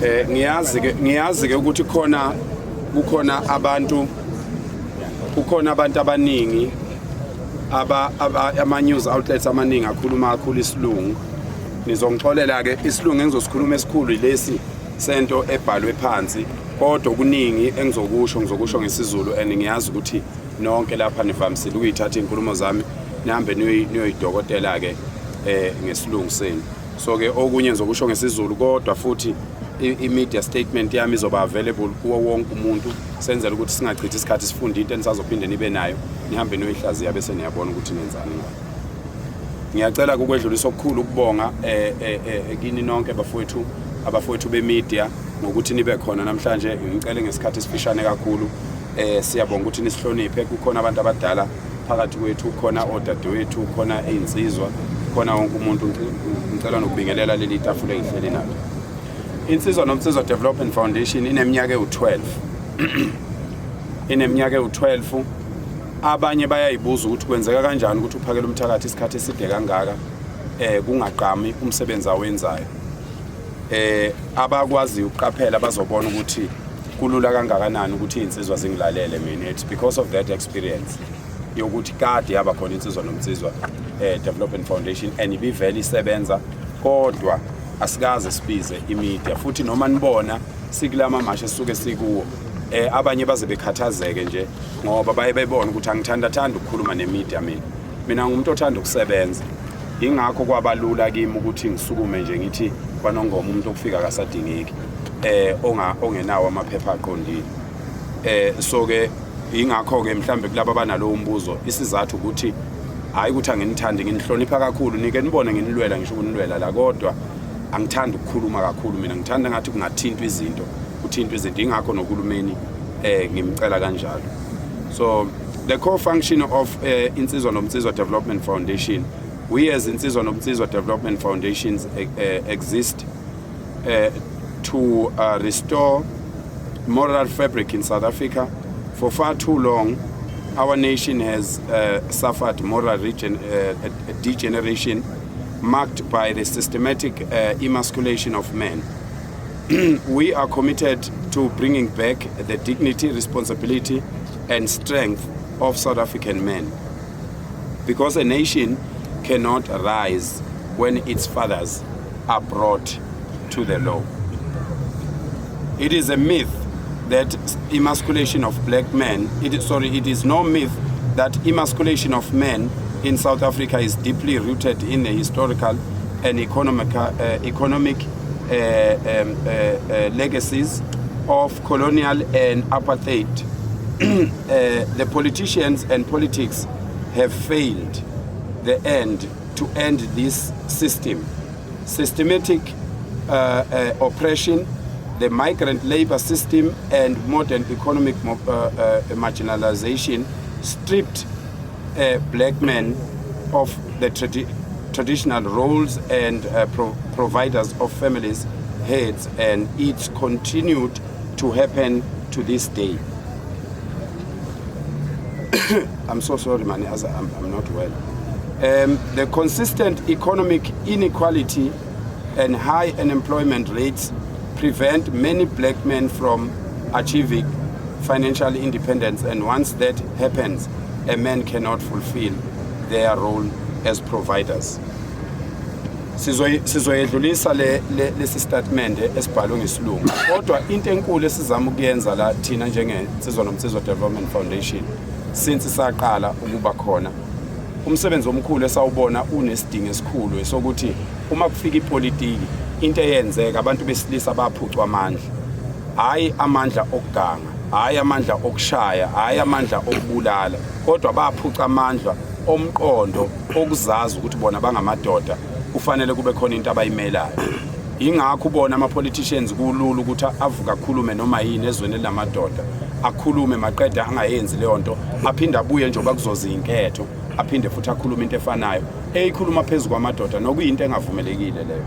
Ngiyazi ke ukuthi khona kukhona abantu, kukhona abantu abaningi ama news outlets amaningi akhuluma kakhulu isilungu. Nizongixolela ke, isilungu engizosikhuluma esikhulu lesi sento ebhalwe phansi, kodwa okuningi engizokusho ngizokusho ngesiZulu, and ngiyazi ukuthi nonke lapha nivamisile ukuyithatha izinkulumo zami nihambe niyoyidokotela ke ngesilungu senu. So ke okunye ngizokusho ngesiZulu, kodwa futhi i-media statement yami izoba available kuwo wonke umuntu, senzela ukuthi singachithi isikhathi sifunde into enisazophinde nibe nayo, nihambe niyoyihlaziya bese niyabona ukuthi nenzani ngayo. Ngiyacela kukwedlulisa okukhulu ukubonga kini nonke bafowethu, abafowethu bemedia, ngokuthi nibe khona namhlanje. Ngicele ngesikhathi esifishane kakhulu. Siyabonga ukuthi nisihloniphe. Kukhona abantu abadala phakathi kwethu, khona odadewethu, khona izinsizwa, khona wonke umuntu. Ngicela nokubingelela leli tafula engihleli nalo. Insizwa Nomsizwa Development Foundation ineminyaka ewu-12, ineminyaka ewu-12. Abanye bayayibuza ukuthi kwenzeka kanjani ukuthi uphakele umthakathi isikhathi eside kangaka kungaqami umsebenzi awenzayo. Abakwazi ukuqaphela bazobona ukuthi kulula kangakanani ukuthi izinsizwa zingilalele mina. It's because of that experience yokuthi kade yaba khona Insizwa Nomsizwa Development Foundation and ibivele isebenza, kodwa asikaze sibize imedia. Futhi noma nibona sikulama mashi esisuke sikuwo, abanye baze bekhathazeke nje ngoba baye bebona ukuthi angithanda thanda ukukhuluma nemedia. Mina ngumuntu othanda ukusebenza, ingakho kwabalula kimi ukuthi ngisukume nje ngithi kwaNongoma umuntu okufika akasadingeki onga ongenawo amaphepha aqondile. So ke ingakho ke mhlambe kulabo abanalowo umbuzo, isizathu ukuthi hayi ukuthi anginithandi, nginihlonipha kakhulu, nike nibone nginilwela, ngisho ukunilwela la, kodwa angithandi ukukhuluma kakhulu. Mina ngithanda ngathi kungathintwa izinto, kuthintwa izinto. Ingakho nohulumeni ngimcela kanjalo. So the core function of Insizwa Nomsizwa Development Foundation: we as Insizwa Nomsizwa Development Foundations exist to restore moral fabric in South Africa. For far too long, our nation has suffered moral degeneration marked by the systematic emasculation of men. We are committed to bringing back the dignity, responsibility, and strength of South African men. Because a nation cannot rise when its fathers are brought to the law. It is a myth that emasculation of black men, it is, sorry, it is no myth that emasculation of men in South Africa is deeply rooted in the historical and economic legacies of colonial and apartheid. The politicians and politics have failed the end to end this system. Systematic oppression, the migrant labor system, and modern economic marginalization stripped black men of the traditional roles and providers of families, heads, and it's continued to happen to this day. I'm so sorry, man, as I'm not well. The consistent economic inequality and high unemployment rates prevent many black men from achieving financial independence, and once that happens, a man cannot fulfill their role as providers. Sizoyedlulisa lesi statement esibhalwe ngesilungu, kodwa into enkulu esizama ukuyenza la thina njengeNsizwa Nomsizwa Development Foundation, since saqala ukuba khona, umsebenzi omkhulu esawubona unesidingo esikhulu esokuthi uma kufika ipolitiki, into eyenzeka, abantu besilisa baphucwa amandla, hayi amandla okuganga, hayi amandla okushaya, hayi amandla okubulala, kodwa baphuca amandla omqondo okuzazi ukuthi bona bangamadoda, kufanele kube khona into abayimelayo. Ingakho ubona ama-politicians kulula ukuthi avuke akhulume noma yini ezweni elinamadoda, akhulume maqeda angayenzi leyo nto, aphinde abuye njengoba kuzoza inketho, aphinde futhi akhulume into efanayo eyikhuluma phezu kwamadoda, nokuyinto engavumelekile leyo.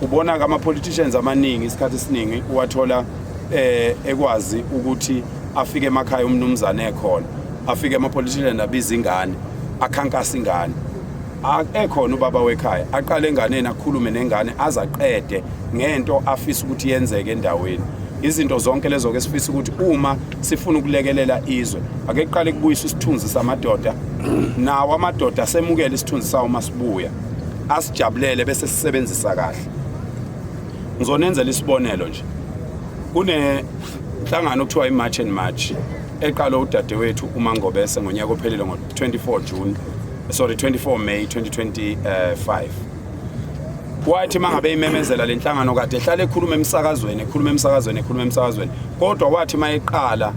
Ubona-ke ama-politicians amaningi isikhathi esiningi uwathola ekwazi ukuthi afike emakhaya umnumzane ekhona, afike ama-politician abiza ingane, akhankasa ingane. Ekhona ubaba wekhaya, aqale enganeni, akhulume nengane azaqede ngento afisa ukuthi yenzeke endaweni. Izinto zonke lezo ke sifisa ukuthi uma sifuna ukulekelela izwe, ake kuqale kubuyiswe isithunzi samadoda, nawo amadoda semukele isithunzi sawo masibuya, asijabulele bese sisebenzisa kahle. Ngizonenzela isibonelo nje, kunenhlangano okuthiwa i-March and March eqalwe udadewethu uMangobese ngonyaka ophelile ngo-24 June, sorry, 24 May 2025. Wathi mangabe imemezela lenhlangano, kade ehlale ekhuluma emsakazweni, ekhuluma emsakazweni, ekhuluma emsakazweni, kodwa wathi mayeqala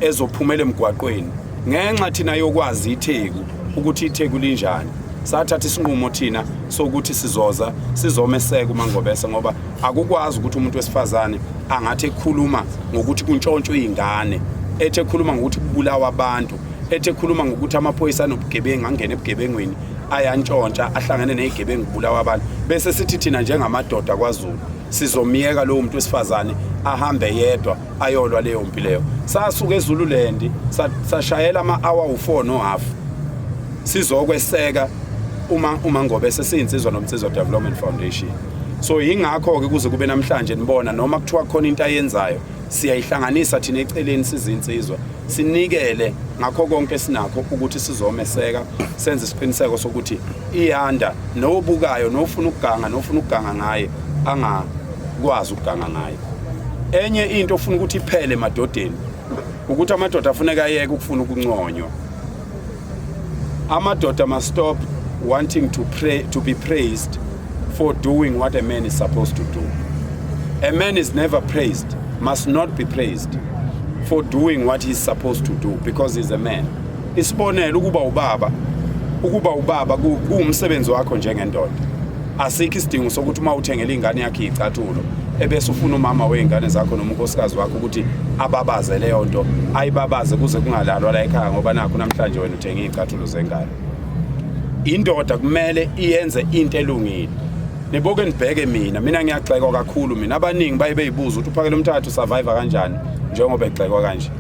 ezophumela emgwaqweni, ngenxa thina yokwazi iTheku ukuthi iTheku linjani, sathatha isinqumo thina sokuthi sizoza sizomeseka uMangobese, ngoba akukwazi ukuthi umuntu wesifazane angathi ekhuluma ngokuthi kuntshontshwe izingane, ethi ekhuluma ngokuthi kubulawa abantu, ethi ekhuluma ngokuthi amaphoyisa anobugebengu, angene ebugebengwini, ayantshontsha, ahlangene nezigebengu, kubulawa abantu, bese sithi thina njengamadoda kwaZulu sizomiyeka lowo muntu wesifazane ahambe yedwa ayolwa leyo mpi leyo. Sasuka eZululand, sashayela ama-hour u-4 no-half sizokweseka uma uMangobese siyinsizwa noMnsizwa Development Foundation. So yingakho-ke kuze kube namhlanje nibona noma kuthiwa khona into ayenzayo, siyayihlanganisa thina eceleni sizinsizwa, sinikele ngakho konke esinakho ukuthi sizomeseka, senze isiqiniseko sokuthi iyanda, nobukayo nofuna ukuganga, nofuna ukuganga ngaye angakwazi ukuganga ngaye. Enye into ofuna ukuthi iphele emadodeni ukuthi amadoda afuneka ayeke ukufuna ukunconywa. Amadoda must stop wanting to pray, to be praised for doing what a man is supposed to do. A man is never praised, must not be praised for doing what he's supposed to do because he's a man. Isibonelo, ukuba ubaba, ukuba ubaba kuwumsebenzi wakho njengendoda. Asikho isidingo sokuthi uma uthengela ingane yakho iy'cathulo ebese ufuna umama wey'ngane zakho noma unkosikazi wakho ukuthi ababaze leyo nto, ayibabaze kuze kungalalwa la ekhaya, ngoba nakho namhlanje wena uthenge iy'cathulo zengane. Indoda kumele iyenze into elungile. Niboke nibheke mina, mina ngiyagxekwa kakhulu mina. Abaningi baye beyibuza ukuthi uphakele umthathu survive kanjani njengoba egxekwa kanje.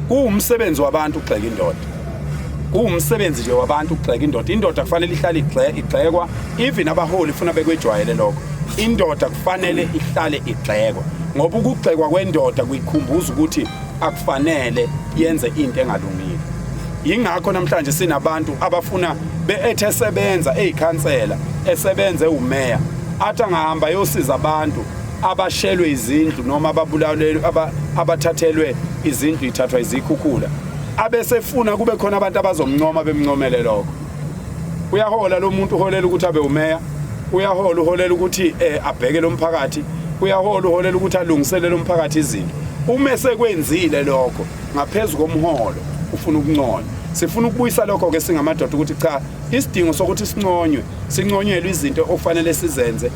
Kuwumsebenzi wabantu ukugxeka indoda, kuwumsebenzi nje wabantu ukugxeka indoda. Indoda kufanele ihlale igxekwa, even abaholi funa bekwejwayele lokho. Indoda kufanele ihlale igxekwa, ngoba ukugxekwa kwendoda kuyikhumbuza ukuthi akufanele yenze into engalungile. Yingakho namhlanje sinabantu abafuna beethe sebenza eyikhansela, esebenze umeya, athi angahamba ayosiza abantu abashelwe izindlu noma ababulalelwe, abathathelwe izindlu, ithathwa izikhukhula, abesefuna kube khona abantu abazomncoma, bemncomele lokho. Uyahola lo muntu, uholela ukuthi abe umeya, uyahola, uholela ukuthi abheke lo mphakathi, uyahola, uholela ukuthi alungiselele umphakathi izinto. Uma sekwenzile lokho ngaphezu komholo, ufuna ukunconywa. Sifuna ukubuyisa lokho ke singamadoda, ukuthi cha, isidingo sokuthi sinconywe, sinconyelwe izinto okufanele sizenze,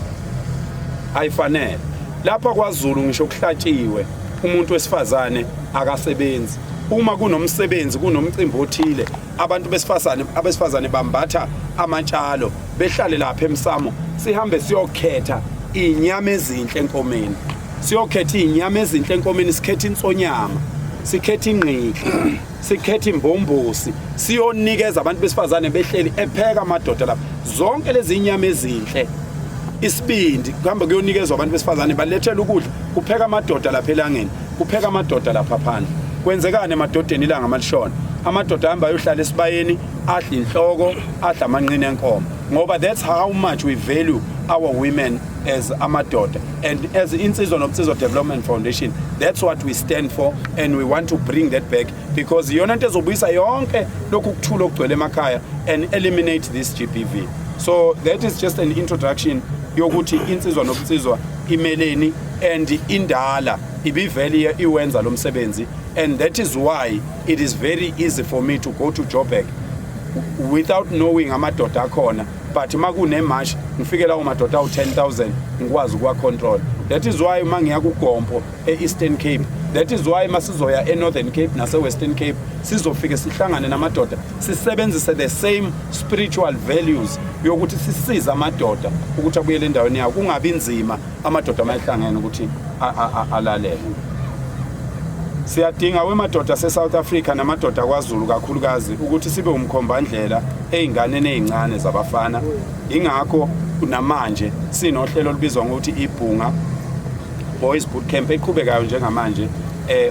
ayifanele. Lapha kwaZulu ngisho kuhlatshiwe, umuntu wesifazane akasebenzi. Uma kunomsebenzi, kunomcimbi othile, abantu besifazane, abesifazane bambatha amatshalo, behlale lapha emsamo, sihambe siyokhetha inyama ezinhle enkomeni, siyokhetha inyama ezinhle enkomeni, sikhetha insonyama, sikhetha ingqikli, sikhetha imbombosi, siyonikeza abantu besifazane behleli epheka amadoda lapha. Zonke lezi inyama ezinhle, isibindi, kuhamba kuyonikezwa abantu besifazane, balethela ukudla, kupheka amadoda lapha elangeni, kupheka amadoda lapha phandle. Kwenzekani emadodeni ilanga malishona? Amadoda ahamba ayohlala esibayeni, adla inhloko, adla amanqina enkomo, ngoba that's how much we value our women as amadoda. And as Insizwa Nobunsizwa Development Foundation, that's what we stand for, and we want to bring that back, because iyona nto ezobuyisa yonke lokhu kuthula okugcwele emakhaya and eliminate this GBV. So that is just an introduction yokuthi Insizwa Nobunsizwa imeleni, and indala ibivele iwenza lo msebenzi, and that is why it is very easy for me to go to Joburg without knowing amadoda akhona, but makune march ngifike lawo madoda awu-10,000 ngikwazi ukuwa-control. That is why uma ngiya kuGompo e-Eastern Cape, that is why masizoya e-Northern Cape nase-Western Cape, sizofike sihlangane namadoda, sisebenzise the same spiritual values yokuthi sisize amadoda ukuthi abuyele endaweni yawo, kungabi nzima amadoda mayehlangene ukuthi alalele. Siyadinga wemadoda aseSouth Africa namadoda kwaZulu kakhulukazi ukuthi sibe umkhombandlela ey'nganeni ey'ncane zabafana. Ingakho namanje sinohlelo olubizwa ngokuthi iBhunga Boys Boot Camp eqhubekayo njengamanje,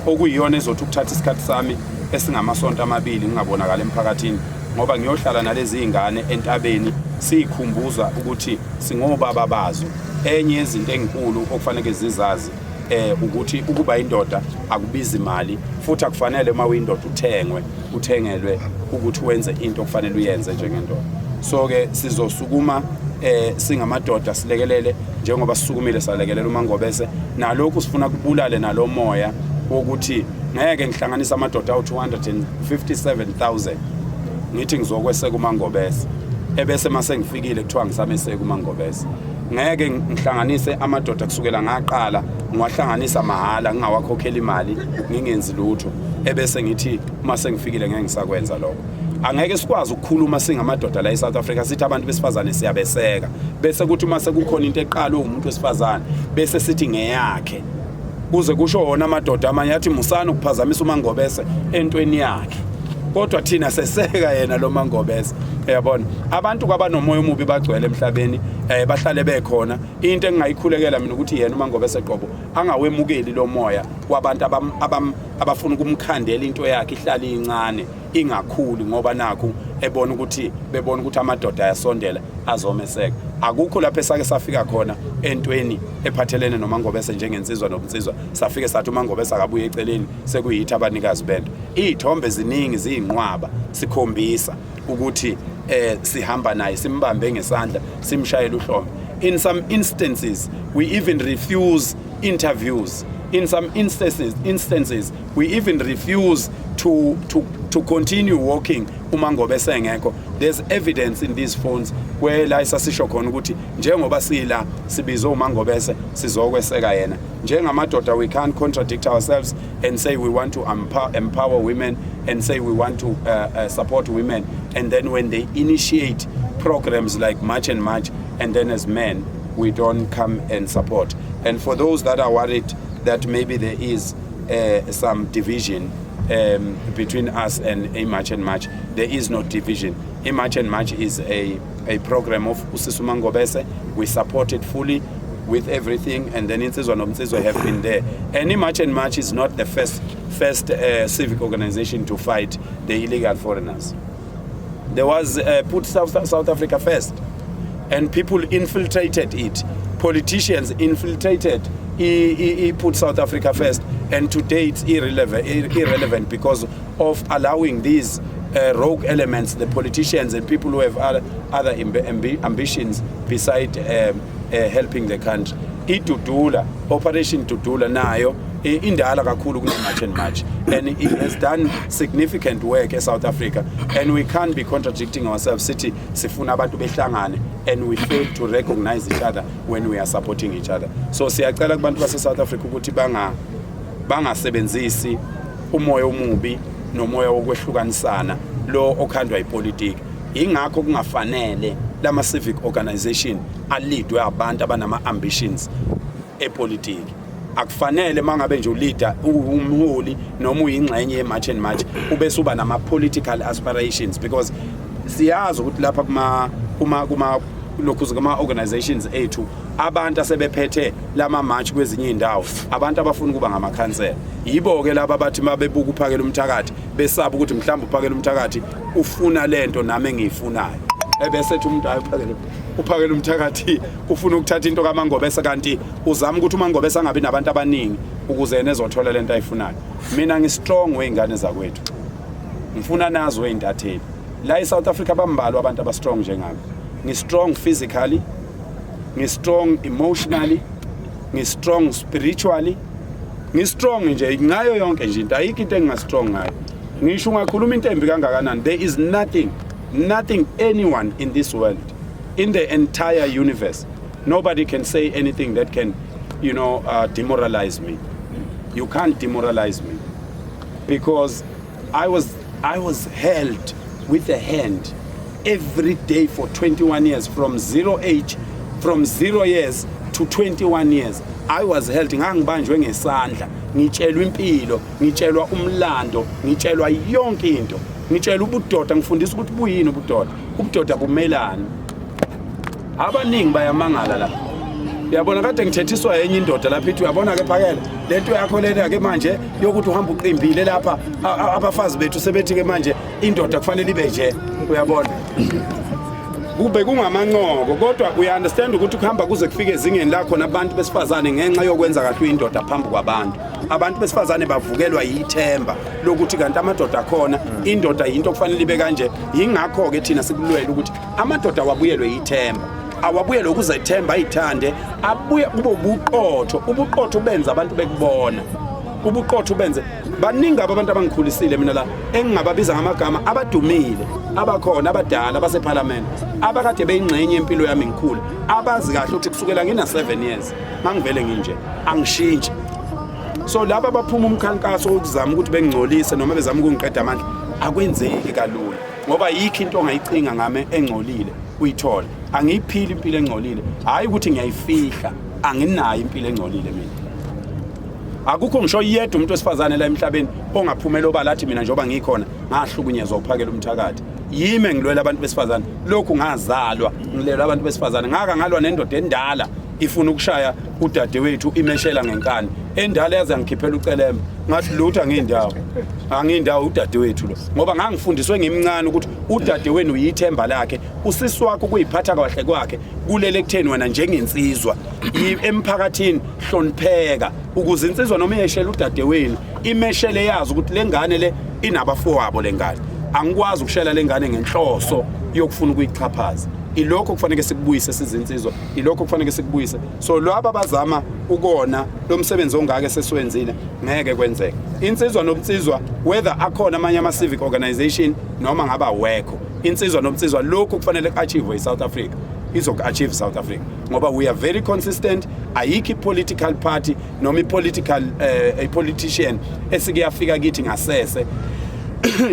okuyiyona ezothi ukuthatha isikhathi sami esingamasonto amabili ngingabonakala emphakathini, ngoba ngiyohlala nalezi zingane entabeni siyikhumbuza ukuthi singobaba bazo. Enye yezinto ezinkulu okufanele zizazi ukuthi ukuba indoda akubizi imali, futhi akufanele uma uyindoda uthengwe, uthengelwe ukuthi wenze into okufanele uyenze njengendoda. So ke sizosukuma singamadoda silekelele njengoba sisukumile salekelela uMangobese. Nalokhu sifuna kubulale nalomoya wokuthi ngeke ngihlanganise amadoda awu-257,000 ngithi ngizokweseka uMangobese, ebese mase ngifikile kuthiwa ngisameseka uMangobese. Ngeke ngihlanganise amadoda kusukela ngaqala ngiwahlanganisa mahhala, ngingawakhokheli imali, ngingenzi lutho, ebese ngithi uma sengifikile ngeke ngisakwenza lokho. Angeke sikwazi ukukhuluma singamadoda la eSouth Africa sithi abantu besifazane siyabeseka, bese kuthi uma sekukhona into eqalwe umuntu wesifazane bese sithi ngeyakhe, kuze kusho wona amadoda amanye athi musani ukuphazamisa uMangobese entweni yakhe, kodwa thina seseka yena lo Mangobese. Uyabona, abantu kwabanomoya omubi bagcwele emhlabeni, bahlale bekhona. Into engingayikhulekela mina ukuthi yena uMangobese qobo angawemukeli lo moya wabantu abafuna ukumkhandela into yakhe ihlale incane ingakhuli, ngoba nakhu ebona ukuthi bebona ukuthi amadoda ayasondela azomeseka. Akukho lapho esake safika khona entweni ephathelene noMangobese njengensizwa nobunsizwa safike sathi uMangobese akabuye eceleni, sekuyithi abanikazi bento. Iy'thombe ziningi ziyinqwaba sikhombisa ukuthi sihamba naye, simbambe ngesandla, simshayele uhlombe. In some instances we even refuse interviews. In some instances we even refuse to continue walking uMangobese engekho. There's evidence in these phones where la isasisho khona ukuthi njengoba sila sibizwe uMangobese sizokweseka yena. Njengamadoda we can't contradict ourselves and say we want to empower women and say we want to support women, and then when they initiate programs like March and March, and then as men we don't come and support. And for those that are worried that maybe there is some division between us and a March and March, there is no division. A March and March is a program of usisi uMangobese. We support it fully with everything, and then Insizwa Nomnsizwa have been there. And March and March is not the first civic organization to fight the illegal foreigners. There was Put South Africa First, and people infiltrated it. Politicians infiltrated Put South Africa First, and today it's irrelevant because of allowing these rogue elements, the politicians and people who have other ambitions beside helping the country. IDudula, Operation Dudula nayo indala kakhulu kune March and March, and it has done significant work eSouth Africa, and we can't be contradicting ourselves sithi sifuna abantu behlangane and we fail to recognize each other when we are supporting each other. So siyacela kubantu base South Africa ukuthi bangasebenzisi umoya omubi nomoya wokwehlukanisana lo okhandwa ipolitiki. Ingakho kungafanele lama civic organization alidwe abantu abanama ambitions epolitiki. Akufanele mangabe nje uleader, umholi noma uyingxenye ye-March and March ubese uba nama political aspirations, because siyazi ukuthi lapha kuma lokhu kuma organizations ethu abantu asebephethe lama march kwezinye indawo, abantu abafuna ukuba ngamakhansela, yibo ke laba bathi mabebuka uphakela umthakathi besaba ukuthi mhlawumbe uphakela umthakathi ufuna lento nami engiyifunayo, ebese ethi umuntu, "Hayi, uphakela umthakathi ufuna ukuthatha into kaMangobese," kanti uzama ukuthi uMangobese angabi nabantu abaningi ukuze yena ezothola lento ayifunayo. Mina ngi-strong wey'ngane zakwethu, ngifuna nazo wey'ntatheli la e-South Africa bambalwa abantu aba-strong njengami. Ngi-strong physically, ngi-strong emotionally, ngi-strong spiritually, ngi-strong nje ngayo yonke nje into. Ayikho into enginga-strong ngayo. Ngisho ungakhuluma into embi kangakanani, there is nothing, nothing anyone in this world, in the entire universe, nobody can say anything that can demoralize me. You can't demoralize me because I was held with a hand every day for 21 years, from 0 age, from 0 years to To 21 years I was held, ngangibanjwe ngesandla, ngitshelwa impilo, ngitshelwa umlando, ngitshelwa yonke into, ngitshelwa ubudoda, ngifundisa ukuthi buyini ubudoda, ubudoda bumelani. Abaningi bayamangala la. Uyabona, kade ngithethiswa enye indoda lapha, ithi, "Uyabona ke Phakela, lento yakho lena ke manje yokuthi uhamba uqimbile lapha, abafazi bethu sebethi ke manje indoda kufanele ibe nje." Uyabona, kube kungamancoko, kodwa uya-understand ukuthi kuhamba kuze kufike ezingeni la khona abantu besifazane, ngenxa yokwenza kahle uyindoda phambi kwabantu, abantu besifazane bavukelwa yithemba lokuthi kanti amadoda akhona, indoda yinto okufanele ibe kanje. Yingakho-ke thina sikulwela ukuthi amadoda awabuyelwe yithemba, awabuyelwe ukuzethemba, ayithande, abuye kube ubuqotho. Ubuqotho benza abantu bekubona, ubuqotho benze baningi abo abantu abangikhulisile mina la engingababiza ngamagama, abadumile, abakhona, abadala abasephalamende, abakade beyingxenye yempilo yami ngikhula, abazi kahle ukuthi kusukela ngina-7 years ngangivele nginje, angishintshi. So laba abaphuma umkhankaso wokuzama ukuthi bengingcolise noma bezama ukungiqeda amandla, akwenzeki kalula, ngoba yikho into ongayicinga ngame engcolile uyithole. Angiyiphili impilo engcolile, hhayi ukuthi ngiyayifihla, anginayo impilo engcolile mina. Akukho ngisho yedwa umuntu wesifazane la emhlabeni ongaphumela obala athi, "Mina njengoba ngikhona ngahlukunyezwa uPhakela umthakathi." Yimi ngilwela abantu besifazane, lokhu ngazalwa ngilwela abantu besifazane. Ngaka ngalwa nendoda endala ifuna ukushaya udadewethu, imeshela ngenkani endala, yaze yangikhiphela ucelemba. Ngathi, "Lutho, angiyindawo, angiyindawo, udadewethu lo," ngoba ngangifundiswe ngimncane ukuthi udadewenu uyithemba lakhe, usisi wakho, kuyiphatha kahle kwakhe kulele kutheni wena njengensizwa emphakathini hlonipheka, ukuze insizwa noma iyeshela udadewenu imeshele yazi ukuthi le ngane le inabafowabo, le ngane angikwazi ukushela le ngane ngenhloso yokufuna ukuyichaphaza. Ilokho kufanele sikubuyise sizinsizwa, ilokho kufanele sikubuyise. So laba abazama ukona lo msebenzi ongaka sesiwenzile, ngeke kwenzeke. Insizwa nobunsizwa, whether akhona amanye ama-civic organization noma ngaba awekho, insizwa nobunsizwa, lokhu kufanele ku-achieve i-South Africa, izoku-achieve South Africa, ngoba we are very consistent. Ayikho i-political party noma i-political a politician esike yafika kithi ngasese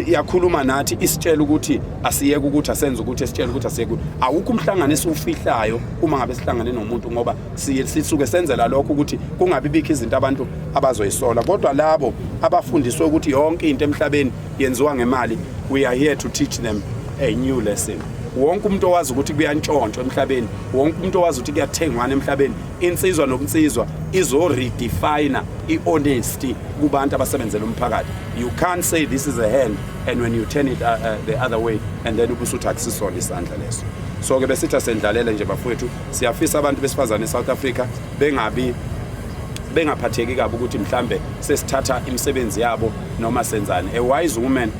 yakhuluma nathi isitshela ukuthi asiyeke ukuthi asenze ukuthi, esitshela ukuthi asiyeke ukuthi. Awukho umhlangano esiwufihlayo uma ngabe sihlangane nomuntu, ngoba sisuke senzela lokho ukuthi kungabi bikho izinto abantu abazoyisola. Kodwa labo abafundiswe ukuthi yonke into emhlabeni yenziwa ngemali, we are here to teach them a new lesson. Wonke umuntu owazi ukuthi kuyantshontshwa emhlabeni, wonke umuntu owazi ukuthi kuyathengwana emhlabeni, insizwa nobunsizwa izo-redefine i-honesty kubantu abasebenzela umphakathi. You can't say this is a hand and when you turn it the other way and then ubusuthi akusisona isandla leso. So-ke besithi asendlalele nje, bafowethu. Siyafisa abantu besifazane e-South Africa bengabi bengaphatheki kabi ukuthi mhlambe sesithatha imisebenzi yabo noma senzani. A wise woman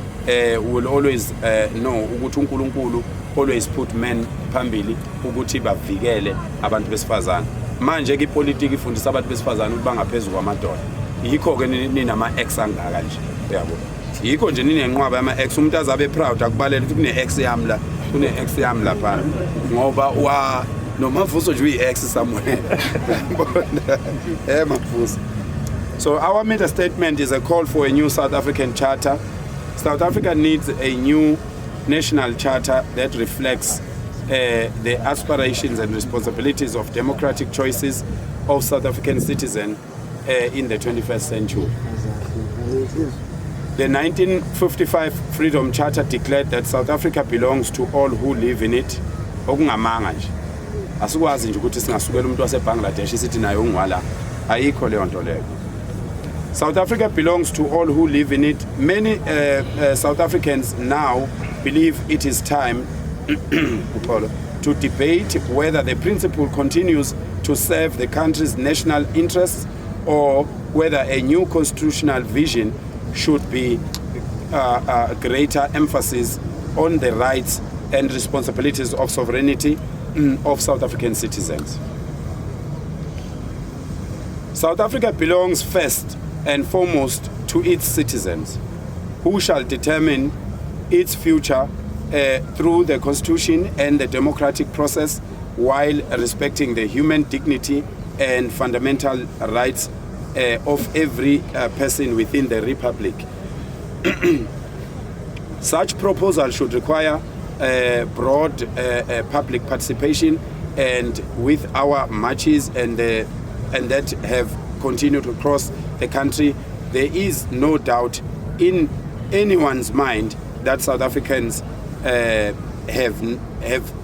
will always know ukuthi uNkulunkulu always put men phambili ukuthi bavikele abantu besifazane. Manje ke ipolitiki ifundisa abantu besifazane ukuthi bangaphezulu kwamadoda. Yikho ke ninama ex angaka nje, uyabo, yikho nje ninenqwaba yama ex. Umuntu azabe proud akubalela ukuthi kune ex yami la, kune ex yami lapha, ngoba wa noMavuso nje uyi ex somewhere. Yabona, Mavuso. So our media statement is a call for a new South African charter. South Africa needs a new national charter that reflects the aspirations and responsibilities of democratic choices of South African citizens in the 21st century. The 1955 Freedom Charter declared that South Africa belongs to all who live in it. Okungamanga nje. Asikwazi nje ukuthi singasukela umuntu waseBangladesh sithi naye ungwala. Ayikho leyo nto leyo. South Africa belongs to all who live in it. Many South Africans now believe it is time, uxolo, to debate whether the principle continues to serve the country's national interests or whether a new constitutional vision should be greater emphasis on the rights and responsibilities of sovereignty of South African citizens. South Africa belongs first and foremost to its citizens, who shall determine its future through the constitution and the democratic process while respecting the human dignity and fundamental rights of every person within the republic. Such proposal should require broad public participation And with our marches and that have continued across the country, there is no doubt in anyone's mind that South Africans have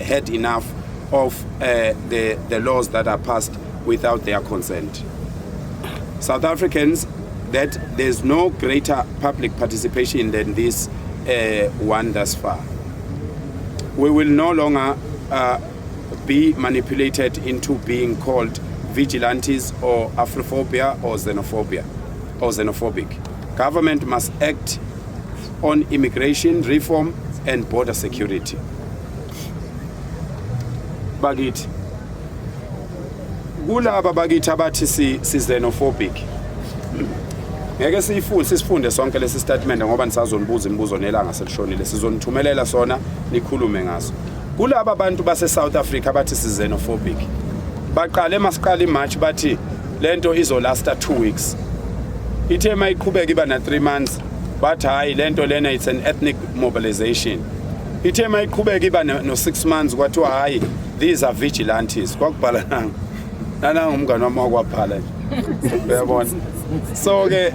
had enough of the laws that are passed without their consent. South Africans, that there's no greater public participation than this one thus far. We will no longer be manipulated into being called vigilantes or Afrophobia or xenophobia or xenophobic. Government must act on immigration reform and border security. Bakithi, kulaba bakithi abathi si xenophobic, ngeke siyifunde, sisifunde sonke lesi statement ngoba nisazonibuza imibuzo nelanga selishonile. Sizonithumelela sona nikhulume ngaso. Kulaba bantu base South Africa abathi si xenophobic, baqale masiqala imarch bathi lento izolasta 2 weeks. Ithe mayiqhubeka iba na 3 months, bathi hayi, lento lena, it's an ethnic mobilization. Ithe mayiqhubeka iba no 6 months, kwathiwa hayi, these are vigilantes. Kwakubhala nanga nananga umngane wami wakwaphala nje, uyabona. So ke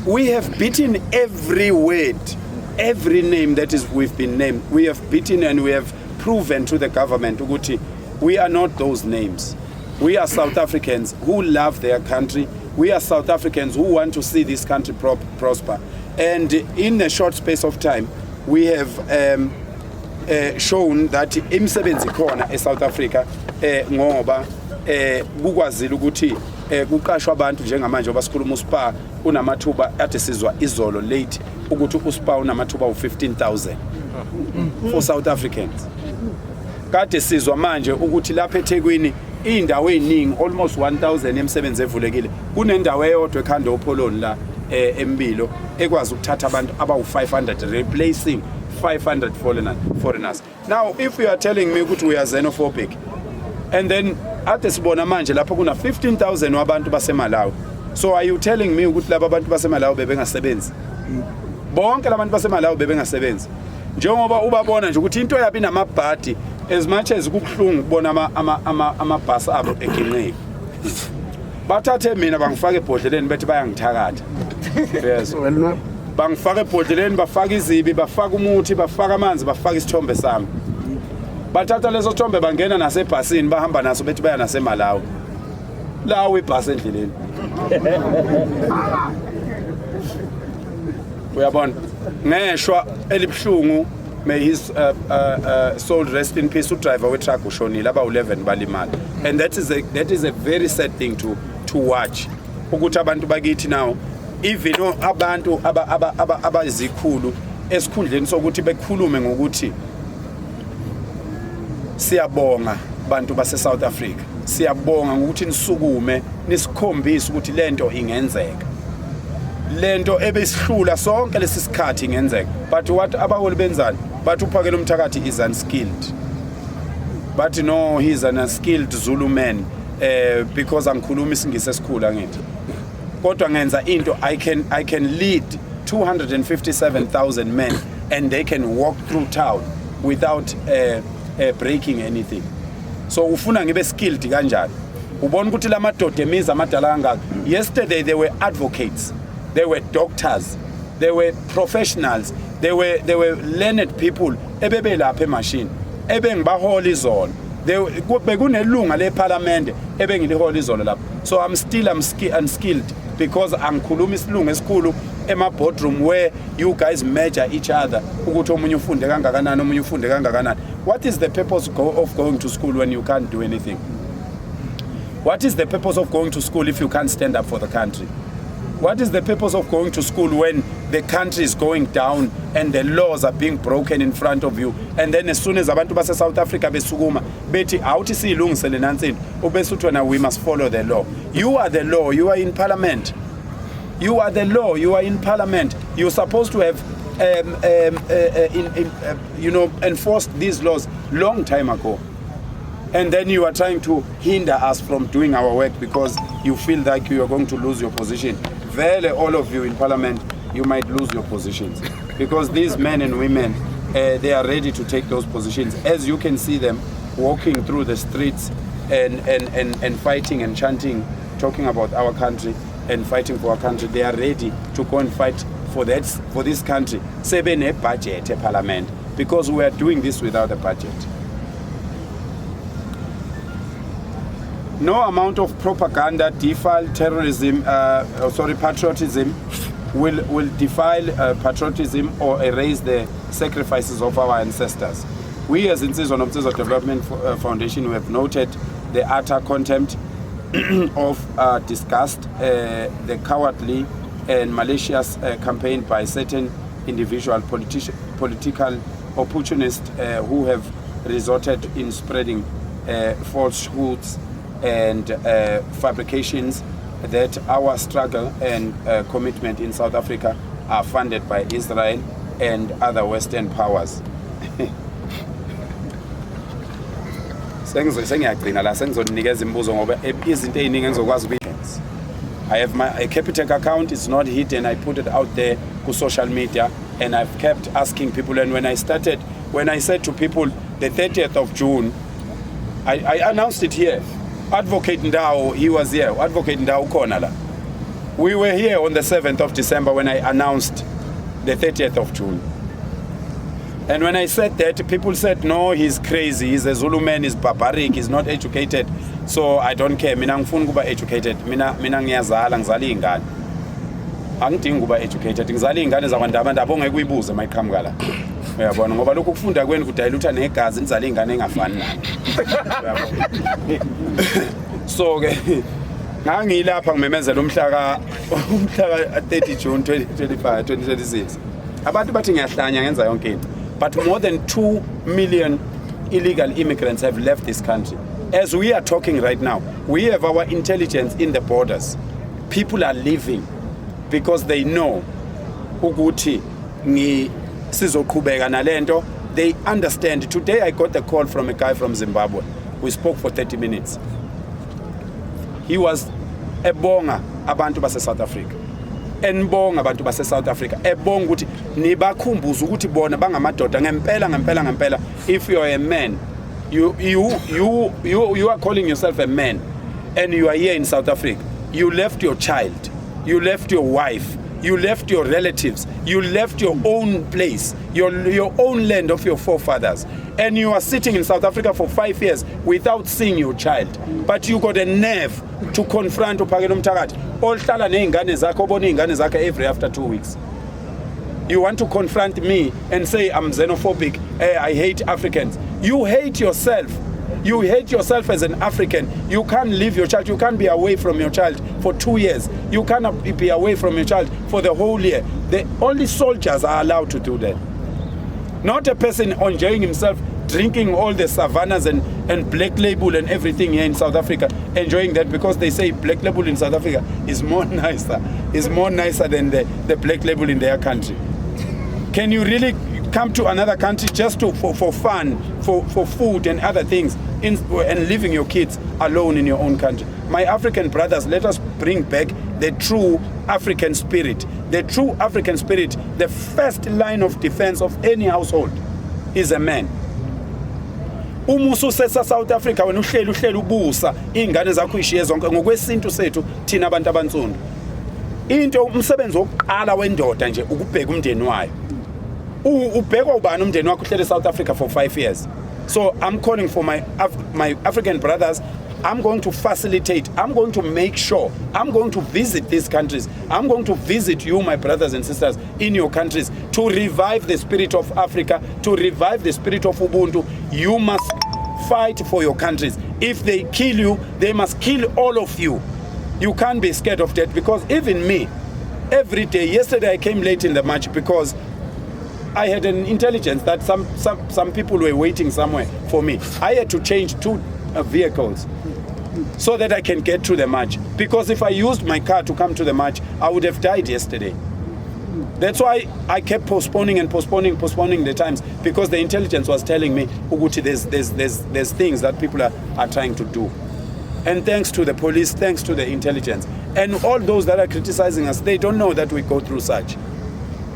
we have beaten every word, every name that is we've been named. We have beaten and we have proven to the government ukuthi we are not those names. We are South Africans who love their country. We are South Africans who want to see this country prosper. And in a short space of time we have shown that imisebenzi khona eSouth Africa, ngoba kukwazile ukuthi kuqashwa abantu. Njengamanje oba sikhuluma, uSpar unamathuba ade sizwa izolo late ukuthi uSpar unamathuba u15000 for South Africans. Kade sizwa manje ukuthi lapha eThekwini indawo eziningi, almost 1000 emisebenzi evulekile. Kunendawo eyodwa ekhanda opholoni la embilo ekwazi ukuthatha abantu abawu500, replacing 500 foreigners. Now if you are telling me ukuthi we are xenophobic and then ade sibona manje lapho kuna 15,000 wabantu baseMalawi, so are you telling me ukuthi laba bantu baseMalawi bebengasebenzi? Bonke labantu baseMalawi bebengasebenzi? Njengoba ubabona nje ukuthi into yabi namabhadi, as much as kubuhlungu ukubona amabhasi abo eginqika. Bathathe mina bangifaka ebhodleleni, bethi bayangithakatha. Yes, bangifaka ebhodleleni, bafaka izibi, bafaka umuthi, bafaka amanzi, bafaka isithombe sami. Bathatha leso sithombe, bangena nasebhasini, bahamba naso, bethi baya naseMalawi. Lawo ibhasi endleleni, uyabona. Ngeshwa elibuhlungu, may his soul rest in peace, udriver we-truck ushonile, abawu-11 balimala. And that is a very sad thing to watch, ukuthi abantu bakithi now, even abantu abazikhulu, esikhundleni sokuthi bekhulume ngokuthi siyabonga bantu base South Africa, siyabonga ngokuthi nisukume nisikhombise ukuthi lento ingenzeka, lento ebesihlula sonke lesi sikhathi ingenzeka. But what abaholi benzani? Bathi uphakela umthakathi is unskilled. But no, he's an unskilled Zulu man, because angikhuluma isingisi esikhulu, angithi, kodwa ngenza into. I can lead 257,000 men and they can walk through town without breaking anything. So ufuna ngibe skilled kanjani? Ubona ukuthi lamadoda emiza amadala kangaka, yesterday they were advocates, they were doctors, they were professionals, they were learned people ebebelapha emashini ebengibahola izolo. Bekunelunga leParliament ebengilihola izolo lapha. So I'm still unskilled because angikhuluma isilungu esikhulu ema boardroom where you guys measure each other ukuthi omunye ufunde kangakanani, omunye ufunde kangakanani. What is the purpose of going to school when you can't do anything? What is the purpose of going to school if you can't stand up for the country? What is the purpose of going to school when the country is going down and the laws are being broken in front of you? And then as soon as abantu base South Africa besukuma bethi awuthi siyilungisele nansi into, ubese uthi wena we must follow the law. You are the law, you are in parliament. You are the law, you are in parliament. You're supposed to have in, enforced these laws long time ago. And then you are trying to hinder us from doing our work because you feel like you are going to lose your position. Vele, all of you in parliament, you might lose your positions because these men and women, they are ready to take those positions. As you can see them, walking through the streets and fighting and chanting, talking about our country and fighting for our country. They are ready to go and fight for that, for this country. Sebene budget parliament, because we are doing this without a budget. No amount of propaganda, defile terrorism, sorry, patriotism, will defile patriotism or erase the sacrifices of our ancestors. We as Insizwa Nomsizwa Development Foundation, we have noted the utter contempt of disgust, the cowardly and malicious campaign by certain individual political opportunists who have resorted in spreading falsehoods and fabrications that our struggle and commitment in South Africa are funded by Israel and other Western powers. Sengiyagcina la, sengizonikeza imibuzo ngoba izinto ey'ningi engizokwazi ukuyenza. I have my a Capitec account. It's not hidden. I put it out there to social media, and I've kept asking people. And when I started, when I said to people the 30th of June, I announced it here. Advocate Ndao, he was here. Advocate Ndao ukhona la. We were here on the 7th of December when I announced the 30th of June. And when I said that, people said, "No, he's crazy. He's a Zulu man, he's barbaric, he's not educated." So I don't care. Mina ngifuna ukuba educated. Mina ngiyazala, ngizala iy'ngane. Angidingi ukuba educated. Ngizala iy'ngane zakwaNdabandaba ongeke uyibuze uma iqhamuka la. Uyabona, ngoba lokhu kufunda kwenu kudayilutha negazi, nizale iy'ngane engafani nami. Uyabona? So ke ngangilapha ngimemezela umhla ka 30 June 2025 2026. Abantu bathi ngiyahlanya, ngenza yonke into. But more than 2 million illegal immigrants have left this country. As we are talking right now, we have our intelligence in the borders. People are leaving because they know ukuthi ngi sizoqhubeka nalento. They understand. Today I got a call from a guy from Zimbabwe. We spoke for 30 minutes. He was ebonga abantu base South Africa, enibonga abantu base South Africa, ebonga ukuthi nibakhumbuza ukuthi bona bangamadoda ngempela, ngempela, ngempela. If you are a man, you are calling yourself a man and you are here in South Africa, you left your child, you left your wife, you left your relatives, you left your own place, your own land of your forefathers, and you are sitting in South Africa for 5 years without seeing your child, but you got a nerve to confront uPhakel'umthakathi ohlala ney'ngane zakhe, obona iy'ngane zakhe every after 2 weeks. You want to confront me and say I'm xenophobic, I hate Africans. You hate yourself. You hate yourself as an African. You can't leave your child. You can't be away from your child for 2 years. You cannot be away from your child for the whole year. The only soldiers are allowed to do that. Not a person enjoying himself, drinking all the Savannas and Black Label and everything here in South Africa, enjoying that because they say Black Label in South Africa is more nicer than the Black Label in their country. Can you really come to another country just for fun, for food and other things, and leaving your kids alone in your own country? My African brothers, let us bring back the true African spirit. The true African spirit, the first line of defense of any household is a man. Uma ususesa South Africa wena, uhleli uhleli ubusa iy'ngane zakho uyishiye zonke, ngokwesintu sethu thina abantu abansundu, into umsebenzi wokuqala wendoda nje ukubheka umndeni wayo. Ubhekwa ubani umndeni wakho uhlele South Africa for 5 years? So I'm calling for my African brothers. I'm going to facilitate, I'm going to make sure, I'm going to visit these countries, I'm going to visit you, my brothers and sisters, in your countries, to revive the spirit of Africa, to revive the spirit of Ubuntu. You must fight for your countries. If they kill you, they must kill all of you. You can't be scared of death, because even me, every day, yesterday I came late in the march because I had an intelligence that some people were waiting somewhere for me. I had to change two vehicles so that I can get to the march. Because if I used my car to come to the march, I would have died yesterday. That's why I kept postponing and postponing, postponing the times, because the intelligence was telling me, ukuthi, there's things that people are trying to do. And thanks to the police, thanks to the intelligence. And all those that are criticizing us, they don't know that we go through such.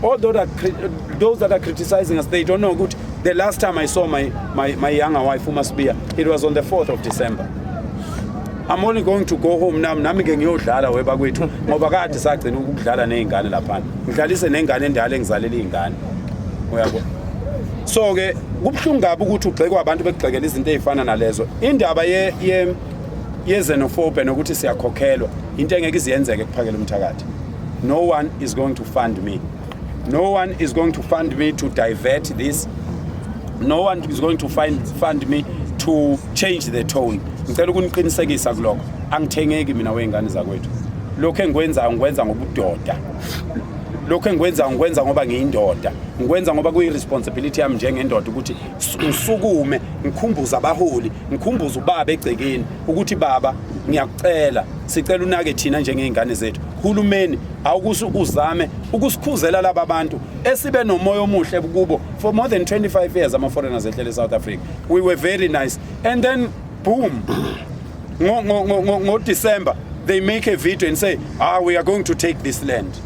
All those that are criticizing us, they don't know ukuthi The last time I saw my younger wife, uMasibiya, it was on the 4th of December. I'm only going to go home now, nami ke ngiyodlala webakwethu, ngoba kade sagcina ukudlala nezingane laphana, ngidlalise nengane endala engizalela izingane, uyabo. So ke kubuhlungu kabi ukuthi ugxekwa abantu, bekugxekela izinto ezifana nalezo. Indaba ye xenophobia nokuthi siyakhokhelwa, into engeke iziyenzeke kuphakela umthakathi. No one is going to fund me. No one is going to fund me to divert this. No one is going to fund me to change the tone. Ngicela ukuniqinisekisa kulokho, angithengeki mina wey'ngane zakwethu. Lokhu engikwenzayo ngikwenza ngobudoda. Lokhu engikwenzayo ngikwenza ngoba ngiyindoda, ngikwenza ngoba kuyi-responsibility yami njengendoda ukuthi ngisukume, ngikhumbuze abaholi, ngikhumbuze ubaba egcekeni ukuthi, "Baba, ngiyakucela, sicela unake thina njengey'ngane zethu. Hulumeni, awukusi uzame ukusikhuzela laba bantu esibe nomoya omuhle kubo for more than 25 years. Ama-foreigners ehlele e-South Africa, we were very nice, and then boom, ngo-December they make a video and say, 'Ah, we are going to take this land.'"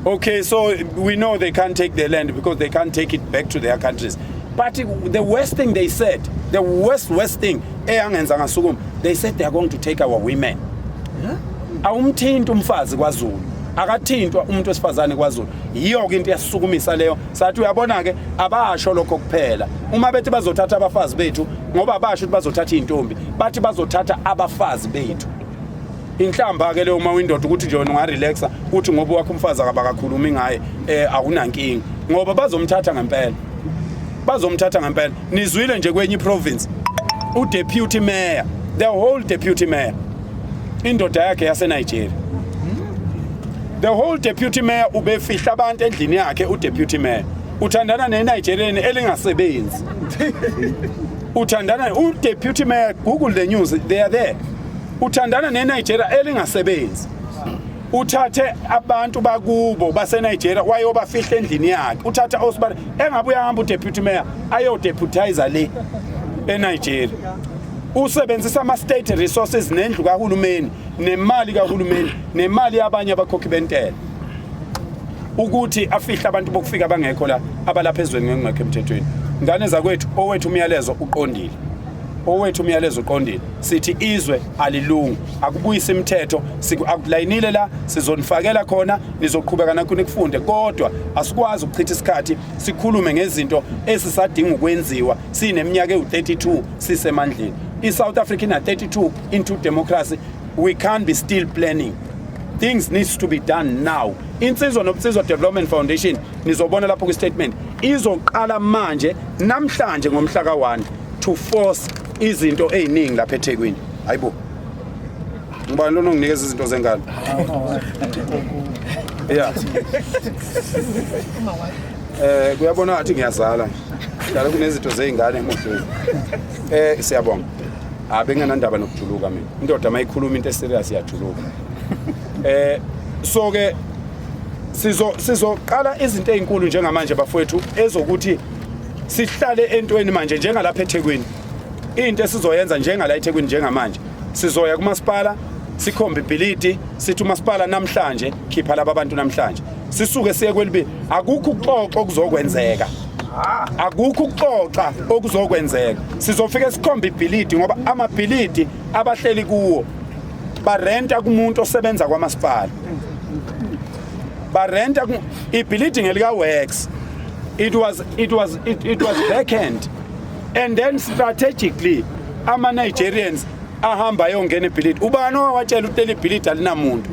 Okay, so we know they can't take the land because they can't take it back to their countries. But the worst thing they said, the worst, worst thing eyangenza ngasukuma, they said they are going to take our women. Awumthinti umfazi kwaZulu, akathintwa umuntu wesifazane kwaZulu. Yiyo ke into yasisukumisa leyo. Sathi, uyabona ke, abasho lokho kuphela. Uma bethi bazothatha abafazi bethu, ngoba basho ukuthi bazothatha izintombi, bathi bazothatha abafazi bethu. Inhlamba ke leyo uma uyindoda, ukuthi nje wena ungarelaxa uthi ngoba wakho umfazi akabakakhulumi ngaye, awunankinga, ngoba bazomthatha ngempela, bazomthatha ngempela. Nizwile nje kwenye iprovince, udeputy mayor, the whole deputy mayor, indoda yakhe yaseNigeria. The whole deputy mayor ubefihla abantu endlini yakhe. Udeputy mayor uthandana neNigerian elingasebenzi, uthandana, udeputy mayor, google the news, they are there. Uthandana neNigeria elingasebenzi, uthathe abantu bakubo baseNigeria wayobafihla endlini yakhe. Uthatha osibali engabe uyahamba udeputy mayor ayodeputize le eNigeria, usebenzisa ama state resources nendlu kahulumeni nemali kahulumeni nemali yabanye abakhokhi bentela ukuthi afihle abantu bokufika abangekho la, abalapha ezweni ngengekho emthethweni. Ngane zakwethu, owethu umyalezo uqondile, owethu umyalezo uqondile. Sithi izwe alilungi, akubuyisa imithetho. Akulayinile la, sizonifakela khona, nizoqhubeka nakho nikufunde, kodwa asikwazi ukuchitha isikhathi sikhulume ngezinto esisadinga ukwenziwa sineminyaka ewu-32 sisemandleni. I-South Africa ina-32 into democracy. We can't be still planning. Things needs to be done now. Insizwa Nobunsizwa Development Foundation, nizobona lapho kwi-statement, izoqala manje, namhlanje ngomhla ka-1, to force izinto ey'ningi lapha eThekwini. Hayibo, ngibani lona onginikeza izinto zengane ya? Kuyabona ngathi ngiyazala, njalo kunezinto zey'ngane emotweni. Siyabonga. Abengenandaba nokujuluka mina. Indoda mayikhuluma into eserious iyajuluka. So ke sizoqala izinto ezinkulu njengamanje, bafowethu, ezokuthi sihlale entweni manje njengalapha eThekwini. Into esizoyenza njengala eThekwini njengamanje, sizoya kumasipala, sikhombe ibhilidi, sithi, "Umasipala, namhlanje khipha laba bantu namhlanje." Sisuke siye kwelibili. Akukho ukuxoxa okuzokwenzeka, akukho ukuxoxa okuzokwenzeka. Sizofika sikhombe ibhilidi, ngoba amabhilidi abahleli kuwo barenta kumuntu osebenza kwamasipala, barenta ibhilidi ngelika works. It was vacant, and then strategically ama Nigerians ahamba ayongena ebhilidi. Ubani owawatshela ukuthi leli bhilidi alinamuntu?